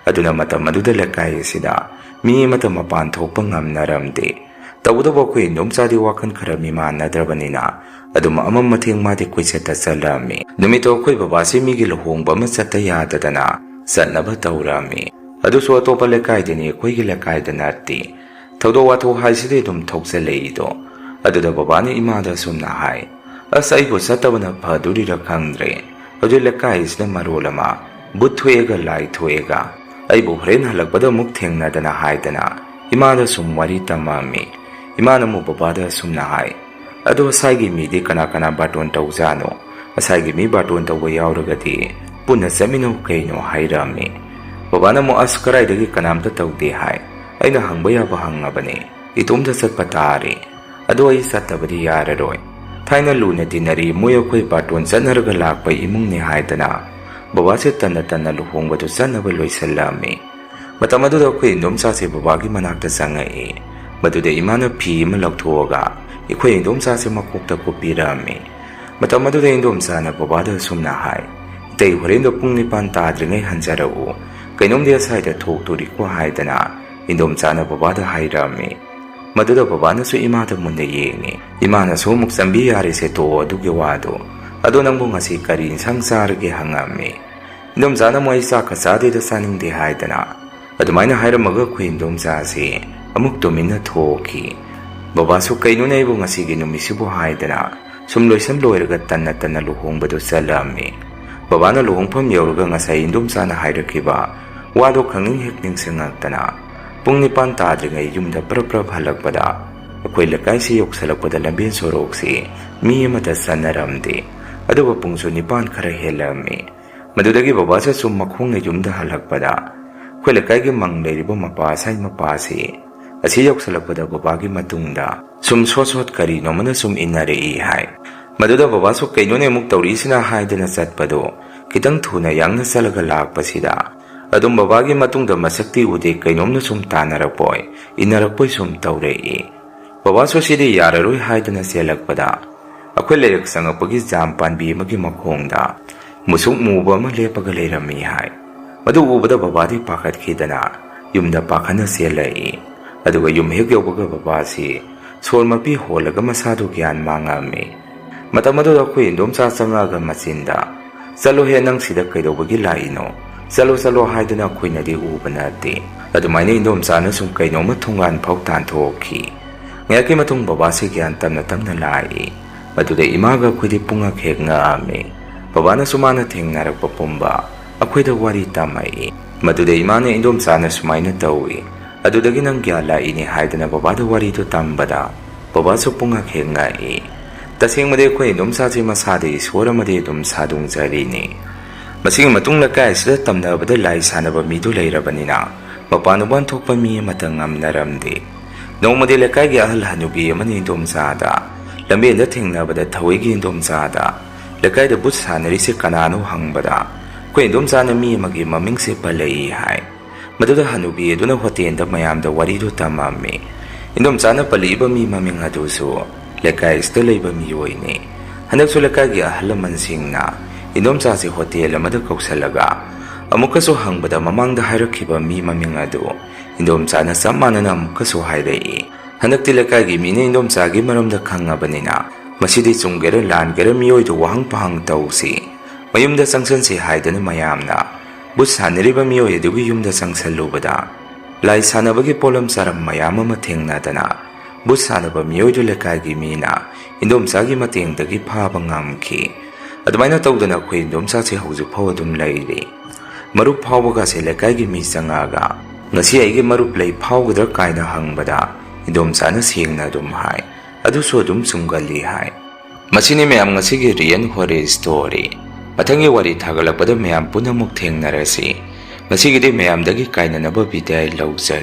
ꯑꯗꯨꯅ ꯃꯇꯝ ꯑꯗꯨꯗ ꯂꯩꯀꯥꯏ ꯑꯁꯤꯗ ꯃꯤ ꯑꯃꯠꯇ ꯃꯄꯥꯟ ꯊꯣꯛꯄ ꯉꯝꯅꯔꯝꯗꯦ꯫ ꯇꯧꯕꯇꯕꯨ ꯑꯩꯈꯣꯏ ꯏꯟꯗꯣꯝꯆꯥꯗꯤ ꯋꯥꯈꯜ ꯈꯔ ꯃꯤꯃꯥꯟꯅꯗ꯭ꯔꯕꯅꯤꯅ ꯑꯗꯨꯝ ꯑꯃꯝ ꯑꯊꯦꯡ ꯃꯥꯗꯤ ꯀꯣꯏꯆꯠꯇ ꯆꯠꯂꯝꯃꯤ꯫ ꯅꯨꯃꯤꯠꯇꯣ ꯑꯩꯈꯣꯏ ꯕꯕꯥꯁꯤ ꯃꯤꯒꯤ ꯂꯨꯍꯣꯡꯕ ꯑꯃ ꯆꯠꯇ ꯌꯥꯗꯗꯅ ꯆꯠꯅꯕ ꯇꯧꯔꯝꯃꯤ꯫ ꯑꯗꯨꯁꯨ ꯑꯇꯣꯞꯄ ꯂꯩꯀꯥꯏꯗꯅꯤ, ꯑꯩꯈꯣꯏꯒꯤ ꯂꯩꯀꯥꯏꯗ ꯅꯠꯇꯦ꯫ ꯊꯧꯗꯣꯛ ꯋꯥꯊꯣꯛ ꯍꯥꯏꯁꯤꯗꯤ ꯑꯗꯨꯝ ꯊꯣꯛꯆꯜꯂꯛꯏꯗꯣ꯫ ꯑꯗꯨꯗ ꯕꯕꯥꯅ ꯏꯃꯥꯗ ꯑꯁꯨꯝꯅ ꯍꯥꯏ, "ꯑꯁ, ꯑꯩꯕꯨ ꯆꯠꯇꯕꯅ ꯐꯗꯣꯔꯤꯔ ꯈꯪꯗ꯭ꯔꯦ꯫ ꯍꯧꯖꯤꯛ ꯂꯩꯀꯥꯏꯁꯤꯗ ꯃꯔꯣꯜ ꯑꯃ ꯕꯨꯠ ꯊꯣꯛꯑꯦꯒ ꯂꯥꯏ ꯊꯣꯛꯑꯦꯒ, ꯑꯩꯕꯨ ꯍꯣꯔꯦꯟ ꯍꯜꯂꯛꯄꯗ ꯑꯃꯨꯛ ꯊꯦꯡꯅꯗꯅ" ꯍꯥꯏꯗꯅ ꯏꯃꯥꯗ ꯁꯨꯝ ꯋꯥꯔꯤ ꯇꯝꯃꯝꯃꯤ꯫ ꯏꯃꯥꯅ ꯑꯃꯨꯛ ꯕꯕꯥꯗ ꯑꯁꯨꯝꯅ ꯍꯥꯏ, "ꯑꯗꯣ ꯉꯁꯥꯏꯒꯤ ꯃꯤꯗꯤ ꯀꯅꯥ ꯀꯅꯥ ꯕꯥꯔꯇꯣꯟ ꯇꯧꯖꯥꯠꯅꯣ? ꯉꯁꯥꯏꯒꯤ ꯃꯤ ꯕꯥꯔꯇꯣꯟ ꯇꯧꯕ ꯌꯥꯎꯔꯒꯗꯤ ꯄꯨꯟꯅ ꯆꯠꯃꯤꯟꯅꯧ ꯀꯩꯅꯣ" ꯍꯥꯏꯔꯝꯃꯤ꯫ ꯕꯕꯥꯅ ꯑꯃꯨꯛ, "ꯑꯁ, ꯀꯗꯥꯏꯗꯒꯤ ꯀꯅꯥꯝꯇ ꯇꯧꯗꯦ ꯍꯥꯏ꯫ ꯑꯩꯅ ꯍꯪꯕ ꯌꯥꯕ ꯍꯪꯉꯕꯅꯦ꯫ ꯏꯇꯣꯝꯇ ꯆꯠꯄ ꯇꯥꯔꯦ꯫ ꯑꯗꯣ ꯑꯩ ꯆꯠꯇꯕꯗꯤ ꯌꯥꯔꯔꯣꯏ꯫ ꯊꯥꯏꯅ ꯂꯨꯅ ꯇꯤꯟꯅꯔꯤ, ꯃꯣꯏ ꯑꯩꯈꯣꯏ ꯕꯥꯔꯇꯣꯟ ꯆꯠꯅꯔꯒ ꯂꯥꯛꯄ ꯏꯃꯨꯡꯅꯦ" ꯍꯥꯏꯗꯅ ꯕꯕꯥꯁꯦ ꯇꯟꯅ ꯇꯟꯅ ꯂꯨꯍꯣꯡꯕꯗꯨ ꯆꯠꯅꯕ ꯂꯣꯏꯁꯤꯜꯂꯝꯃꯤ꯫ ꯃꯇꯝ ꯑꯗꯨꯗ ꯑꯩꯈꯣꯏ ꯏꯟꯗꯣꯝꯆꯥꯁꯦ ꯕꯕꯥꯒꯤ ꯃꯅꯥꯛꯇ ꯆꯪꯉꯛꯏ꯫ ꯃꯗꯨꯗ ꯏꯃꯥꯅ ꯐꯤ ꯑꯃ ꯂꯧꯊꯣꯛꯑꯒ ꯑꯩꯈꯣꯏ ꯏꯟꯗꯣꯝꯆꯥꯁꯦ ꯃꯀꯣꯛꯇ ꯀꯨꯞꯄꯤꯔꯝꯃꯤ꯫ ꯃꯇꯝ ꯑꯗꯨꯗ ꯏꯟꯗꯣꯝꯆꯥꯅ ꯕꯕꯥꯗ ꯑꯁꯨꯝꯅ ꯍꯥꯏ, "ꯏꯇꯩ, ꯍꯣꯔꯦꯟꯗꯣ ꯄꯨꯡ ꯅꯤꯄꯥꯟ ꯇꯥꯗ꯭ꯔꯤꯉꯩ ꯍꯟꯖꯔꯛꯎ꯫ "ꯀꯩꯅꯣꯝꯗꯤ ꯑꯁ꯭ꯋꯥꯏꯗ ꯊꯣꯛꯇꯣꯔꯤꯀꯣ" ꯍꯥꯏꯗꯅ ꯏꯟꯗꯣꯝꯆꯥꯅ ꯕꯕꯥꯗ ꯍꯥꯏꯔꯝꯃꯤ꯫ ꯃꯗꯨꯗ ꯕꯕꯥꯅꯁꯨ ꯏꯃꯥꯗ ꯃꯨꯟꯅ ꯌꯦꯡꯉꯤ꯫ ꯏꯃꯥꯅꯁꯨ ꯑꯃꯨꯛ "ꯆꯟꯕꯤ, ꯌꯥꯔꯦꯁꯦ, ꯇꯣꯛꯑꯣ ꯑꯗꯨꯒꯤ ꯋꯥꯗꯣ꯫ ꯑꯗꯣ ꯅꯪꯕꯨ ꯉꯁꯤ ꯀꯔꯤ ꯏꯟꯁꯥꯡ ꯆꯥꯔꯒꯦ?" ꯍꯪꯉꯝꯃꯤ꯫ ꯏꯟꯗꯣꯝꯆꯥꯅ ꯑꯃꯨꯛ "ꯑꯩ ꯆꯥꯛꯀ ꯆꯥꯗꯦꯗ, ꯆꯥꯅꯤꯡꯗꯦ" ꯍꯥꯏꯗꯅ ꯑꯗꯨꯃꯥꯏꯅ ꯍꯥꯏꯔꯝꯃꯒ ꯑꯩꯈꯣꯏ ꯏꯟꯗꯣꯝꯆꯥꯁꯤ ꯑꯃꯨꯛ ꯇꯨꯃꯤꯟꯅ ꯊꯣꯛꯈꯤ꯫ ꯕꯕꯥꯁꯨ "ꯀꯩꯅꯣꯅꯦ ꯑꯩꯕꯨ ꯉꯁꯤꯒꯤ ꯅꯨꯃꯤꯠꯁꯤꯕꯨ?" ꯍꯥꯏꯗꯅ ꯁꯨꯝ ꯂꯣꯏꯁꯝ ꯂꯣꯏꯔꯒ ꯇꯟꯅ ꯇꯟꯅ ꯂꯨꯍꯣꯡꯕꯗꯨ ꯆꯠꯂꯝꯃꯤ꯫ ꯕꯕꯥꯅ ꯂꯨꯍꯣꯡꯐꯝ ꯌꯧꯔꯒ ꯉꯁꯥꯏ ꯏꯟꯗꯣꯝꯆꯥꯅ ꯍꯥꯏꯔꯛꯈꯤꯕ ꯋꯥꯗꯣ ꯈꯪꯅꯤꯡ ꯍꯦꯛ ꯅꯤꯡꯁꯤꯡꯉꯛꯇꯅ ꯄꯨꯡ ꯅꯤꯄꯥꯟ ꯇꯥꯗ꯭ꯔꯤꯉꯩ ꯌꯨꯝꯗ ꯄ꯭ꯔꯞ ꯄ꯭ꯔꯞ ꯍꯜꯂꯛꯄꯗ ꯑꯩꯈꯣꯏ ꯂꯩꯀꯥꯏꯁꯤ ꯌꯧꯁꯜꯂꯛꯄꯗ ꯂꯝꯕꯦꯟ ꯁꯣꯔꯣꯛꯁꯤ ꯃꯤ ꯑꯃꯠꯇ ꯆꯠꯅꯔꯝꯗꯦ꯫ ꯑꯗꯨꯒ ꯄꯨꯡꯁꯨ ꯅꯤꯄꯥꯟ ꯈꯔ ꯍꯦꯜꯂꯝꯃꯤ꯫ ꯃꯗꯨꯗꯒꯤ ꯕꯕꯥꯁꯨ ꯁꯨꯝ ꯃꯈꯣꯡꯅ ꯌꯨꯝꯗ ꯍꯜꯂꯛꯄꯗ ꯑꯩꯈꯣꯏ ꯂꯩꯀꯥꯏꯒꯤ ꯃꯪ ꯂꯩꯔꯤꯕ ꯃꯄꯥ ꯑꯁꯥꯏ ꯃꯄꯥꯁꯤ ꯑꯁꯤ ꯌꯧꯁꯜꯂꯛꯄꯗ ꯕꯕꯥꯒꯤ ꯃꯇꯨꯡꯗ ꯁꯨꯝ ꯁꯣꯠ ꯁꯣꯠ ꯀꯔꯤꯅꯣꯃꯅ ꯁꯨꯝ ꯏꯟꯅꯔꯛꯏ ꯍꯥꯏ꯫ ꯃꯗꯨꯗ ꯕꯕꯥꯁꯨ "ꯀꯩꯅꯣꯅꯦ ꯑꯃꯨꯛ ꯇꯧꯔꯛꯏꯁꯤꯅ?" ꯍꯥꯏꯗꯅ ꯆꯠꯄꯗꯣ ꯈꯤꯇꯪ ꯊꯨꯅ ꯌꯥꯡꯅ ꯆꯠꯂꯒ ꯂꯥꯛꯄꯁꯤꯗ ꯑꯗꯨꯝ ꯕꯕꯥꯒꯤ ꯃꯇꯨꯡꯗ ꯃꯁꯛꯇꯤ ꯎꯗꯦ, ꯀꯩꯅꯣꯝꯅ ꯁꯨꯝ ꯇꯥꯟꯅꯔꯛꯄꯣꯏ ꯏꯟꯅꯔꯛꯄꯣꯏ ꯁꯨꯝ ꯇꯧꯔꯛꯏ꯫ ꯕꯕꯥꯁꯨ ꯁꯤꯗꯤ ꯌꯥꯔꯔꯣꯏ ꯍꯥꯏꯗꯅ ꯆꯦꯜꯂꯛꯄꯗ ꯑꯩꯈꯣꯏ ꯂꯩꯔꯛ ꯆꯪꯉꯛꯄꯒꯤ ꯖꯥꯝ ꯄꯥꯟꯕꯤ ꯑꯃꯒꯤ ꯃꯈꯣꯡꯗ ꯃꯨꯁꯨꯛ ꯃꯨꯕ ꯑꯃ ꯂꯦꯞꯄꯒ ꯂꯩꯔꯝꯃꯤ ꯍꯥꯏ꯫ ꯃꯗꯨ ꯎꯕꯗ ꯕꯕꯥꯗꯤ ꯄꯥꯈꯠꯈꯤꯗꯅ ꯌꯨꯝꯗ ꯄꯥꯈꯠꯅ ꯆꯦꯜꯂꯛꯏ꯫ ꯑꯗꯨꯒ ꯌꯨꯝ ꯍꯦꯛ ꯌꯧꯕꯒ ꯕꯕꯥꯁꯤ ꯁꯣꯔ ꯃꯄꯤ ꯍꯣꯜꯂꯒ ꯃꯁꯥꯗꯨ ꯒ꯭ꯌꯥꯟ ꯃꯥꯡꯉꯝꯃꯤ꯫ ꯃꯇꯝ ꯑꯗꯨꯗ ꯑꯩꯈꯣꯏ ꯏꯟꯗꯣꯝꯆꯥ ꯆꯪꯉꯛꯑꯒ ꯃꯆꯤꯟꯗ, "ꯆꯠꯂꯣꯍꯦ, ꯅꯪ ꯁꯤꯗ ꯀꯩꯗꯧꯕꯒꯤ ꯂꯥꯛꯏꯅꯣ? ꯆꯠꯂꯣ, ꯆꯠꯂꯣ" ꯍꯥꯏꯗꯨꯅ ꯑꯩꯈꯣꯏꯅꯗꯤ ꯎꯕ ꯅꯠꯇꯦ꯫ ꯑꯗꯨꯃꯥꯏꯅ ꯏꯟꯗꯣꯝꯆꯥꯅ ꯁꯨꯝ ꯀꯩꯅꯣꯝꯃ ꯊꯣꯡꯒꯥꯟ ꯐꯥꯎ ꯇꯥꯟꯊꯣꯛꯈꯤ꯫ ꯉꯥꯏꯍꯥꯛꯀꯤ ꯃꯇꯨꯡ ꯕꯕꯥꯁꯦ ꯒ꯭ꯌꯥꯟ ꯇꯞꯅ ꯇꯞꯅ ꯂꯥꯛꯏ꯫ ꯃꯗꯨꯗ ꯏꯃꯥꯒ ꯑꯩꯈꯣꯏꯗꯤ ꯄꯨꯡꯉꯛ ꯍꯦꯛ ꯉꯛꯑꯝꯃꯤ꯫ ꯕꯕꯥꯅꯁꯨ ꯃꯥꯅ ꯊꯦꯡꯅꯔꯛꯄ ꯄꯨꯝꯕ ꯑꯩꯈꯣꯏꯗ ꯋꯥꯔꯤ ꯇꯝꯃꯛꯏ꯫ ꯃꯗꯨꯗ ꯏꯃꯥꯅ ꯏꯟꯗꯣꯝꯆꯥꯅ ꯁꯨꯃꯥꯏꯅ ꯇꯧꯏ, ꯑꯗꯨꯗꯒꯤ ꯅꯪ ꯒ꯭ꯌꯥꯟ ꯂꯥꯛꯏꯅꯦ ꯍꯥꯏꯗꯅ ꯕꯕꯥꯗ ꯋꯥꯔꯤꯗꯨ ꯇꯝꯕꯗ ꯕꯕꯥꯁꯨ ꯄꯨꯡꯉꯛ ꯍꯦꯛ ꯉꯛꯏ꯫ ꯇꯁꯦꯡꯕꯗꯤ ꯑꯩꯈꯣꯏ ꯏꯟꯗꯣꯝꯆꯥꯁꯤ ꯃꯁꯥꯗ ꯏꯁꯣꯔ ꯑꯃꯗꯤ ꯑꯗꯨꯝ ꯁꯥꯗꯣꯡꯖꯔꯤꯅꯤ꯫ ꯃꯁꯤꯒꯤ ꯃꯇꯨꯡ ꯂꯩꯀꯥꯏ ꯑꯁꯤꯗ ꯇꯝꯅꯕꯗ ꯂꯥꯏ ꯁꯥꯟꯅꯕ ꯃꯤꯗꯨ ꯂꯩꯔꯕꯅꯤꯅ ꯃꯄꯥꯟ ꯎꯄꯥꯟ ꯊꯣꯛꯄ ꯃꯤ ꯑꯃꯠꯇ ꯉꯝꯅꯔꯝꯗꯦ꯫ ꯅꯣꯡꯃꯗꯤ ꯂꯩꯀꯥꯏꯒꯤ ꯑꯍꯜ ꯍꯅꯨꯕꯤ ꯑꯃꯅ ꯏꯟꯗꯣꯝꯆꯥꯗ ꯂꯝꯕꯦꯟꯗ ꯊꯦꯡꯅꯕꯗ ꯊꯋꯣꯏꯒꯤ ꯏꯟꯗꯣꯝꯆꯥꯗ ꯂꯩꯀꯥꯏꯗ ꯚꯨꯠ ꯁꯥꯟꯅꯔꯤꯁꯦ ꯀꯅꯥꯅꯣ ꯍꯪꯕꯗ ꯑꯩꯈꯣꯏ ꯏꯟꯗꯣꯝꯆꯥꯅ ꯃꯤ ꯑꯃꯒꯤ ꯃꯃꯤꯡꯁꯦ ꯄꯜꯂꯛꯏ ꯍꯥꯏ꯫ ꯃꯗꯨꯗ ꯍꯅꯨꯕꯤ ꯑꯗꯨꯅ ꯍꯣꯇꯦꯜꯗ ꯃꯌꯥꯝꯗ ꯋꯥꯔꯤꯗꯨ ꯇꯝꯃꯝꯃꯤ꯫ ꯏꯟꯗꯣꯝꯆꯥꯅ ꯄꯜꯂꯛꯏꯕ ꯃꯤ ꯃꯃꯤꯡ ꯑꯗꯨꯁꯨ ꯂꯩꯀꯥꯏ ꯑꯁꯤꯗ ꯂꯩꯕ ꯃꯤꯑꯣꯏꯅꯤ꯫ ꯍꯟꯗꯛꯁꯨ ꯂꯩꯀꯥꯏꯒꯤ ꯑꯍꯜ ꯂꯃꯟꯁꯤꯡꯅ ꯏꯟꯗꯣꯝꯆꯥꯁꯤ ꯍꯣꯇꯦꯜ ꯑꯃꯗ ꯀꯧꯁꯜꯂꯒ ꯑꯃꯨꯛꯀꯁꯨ ꯍꯪꯕꯗ ꯃꯃꯥꯡꯗ ꯍꯥꯏꯔꯛꯈꯤꯕ ꯃꯤ ꯃꯃꯤꯡ ꯑꯗꯨ ꯏꯟꯗꯣꯝꯆꯥꯅ ꯆꯞ ꯃꯥꯟꯅꯅ ꯑꯃꯨꯛꯀꯁꯨ ꯍꯥꯏꯔꯛꯏ꯫ ꯍꯟꯗꯛꯇꯤ ꯂꯩꯀꯥꯏꯒꯤ ꯃꯤꯅ ꯏꯟꯗꯣꯝꯆꯥꯒꯤ ꯃꯔꯝꯗ ꯈꯪꯉꯕꯅꯤꯅ ꯃꯁꯤꯗꯤ ꯆꯨꯝꯒꯦꯔꯥ ꯂꯥꯟꯒꯦꯔꯥ ꯃꯤꯑꯣꯏꯗꯨ ꯋꯥꯍꯪ ꯄꯥꯍꯪ ꯇꯧꯁꯤ, ꯃꯌꯨꯝꯗ ꯆꯪꯁꯟꯁꯤ ꯍꯥꯏꯗꯨꯅ ꯃꯌꯥꯝꯅ ꯚꯨꯠ ꯁꯥꯟꯅꯔꯤꯕ ꯃꯤꯑꯣꯏ ꯑꯗꯨꯒꯤ ꯌꯨꯝꯗ ꯆꯪꯁꯜꯂꯨꯕꯗ ꯂꯥꯏ ꯁꯥꯟꯅꯕꯒꯤ ꯄꯣꯠꯂꯝ ꯆꯥꯔꯝ ꯃꯌꯥꯝ ꯑꯃ ꯊꯦꯡꯅꯗꯅ ꯚꯨꯠ ꯁꯥꯟꯅꯕ ꯃꯤꯑꯣꯏꯗꯨ ꯂꯩꯀꯥꯏꯒꯤ ꯃꯤꯅ ꯏꯟꯗꯣꯝꯆꯥꯒꯤ ꯃꯇꯦꯡꯗꯒꯤ ꯐꯥꯕ ꯉꯝꯈꯤ꯫ ꯑꯗꯨꯃꯥꯏꯅ ꯇꯧꯗꯅ ꯑꯩꯈꯣꯏ ꯏꯟꯗꯣꯝꯆꯥꯁꯦ ꯍꯧꯖꯤꯛ ꯐꯥꯎ ꯑꯗꯨꯝ ꯂꯩꯔꯤ꯫ ꯃꯔꯨꯞ ꯐꯥꯎꯕꯒꯁꯦ ꯂꯩꯀꯥꯏꯒꯤ ꯃꯤ ꯆꯪꯉꯛꯑꯒ "ꯉꯁꯤ ꯑꯩꯒꯤ ꯃꯔꯨꯞ ꯂꯩ ꯐꯥꯎꯒꯗ꯭ꯔꯥ?" ꯀꯥꯏꯅ ꯍꯪꯕꯗ ꯏꯟꯗꯣꯝꯆꯥꯅ ꯁꯦꯡꯅ ꯑꯗꯨꯝ ꯍꯥꯏ, "ꯑꯗꯨꯁꯨ ꯑꯗꯨꯝ ꯆꯨꯝꯒꯜꯂꯤ" ꯍꯥꯏ꯫ ꯃꯁꯤꯅꯤ ꯃꯌꯥꯝ ꯉꯁꯤꯒꯤ real horror story꯫ ꯃꯊꯪꯒꯤ ꯋꯥꯔꯤ ꯊꯥꯒꯠꯂꯛꯄꯗ ꯃꯌꯥꯝ ꯄꯨꯟꯅ ꯑꯃꯨꯛ ꯊꯦꯡꯅꯔꯁꯤ꯫ ꯉꯁꯤꯒꯤꯗꯤ ꯃꯌꯥꯝꯗꯒꯤ ꯀꯥꯏꯅꯅꯕ ꯕꯤꯗꯥꯏ ꯂꯧꯖꯔꯦ꯫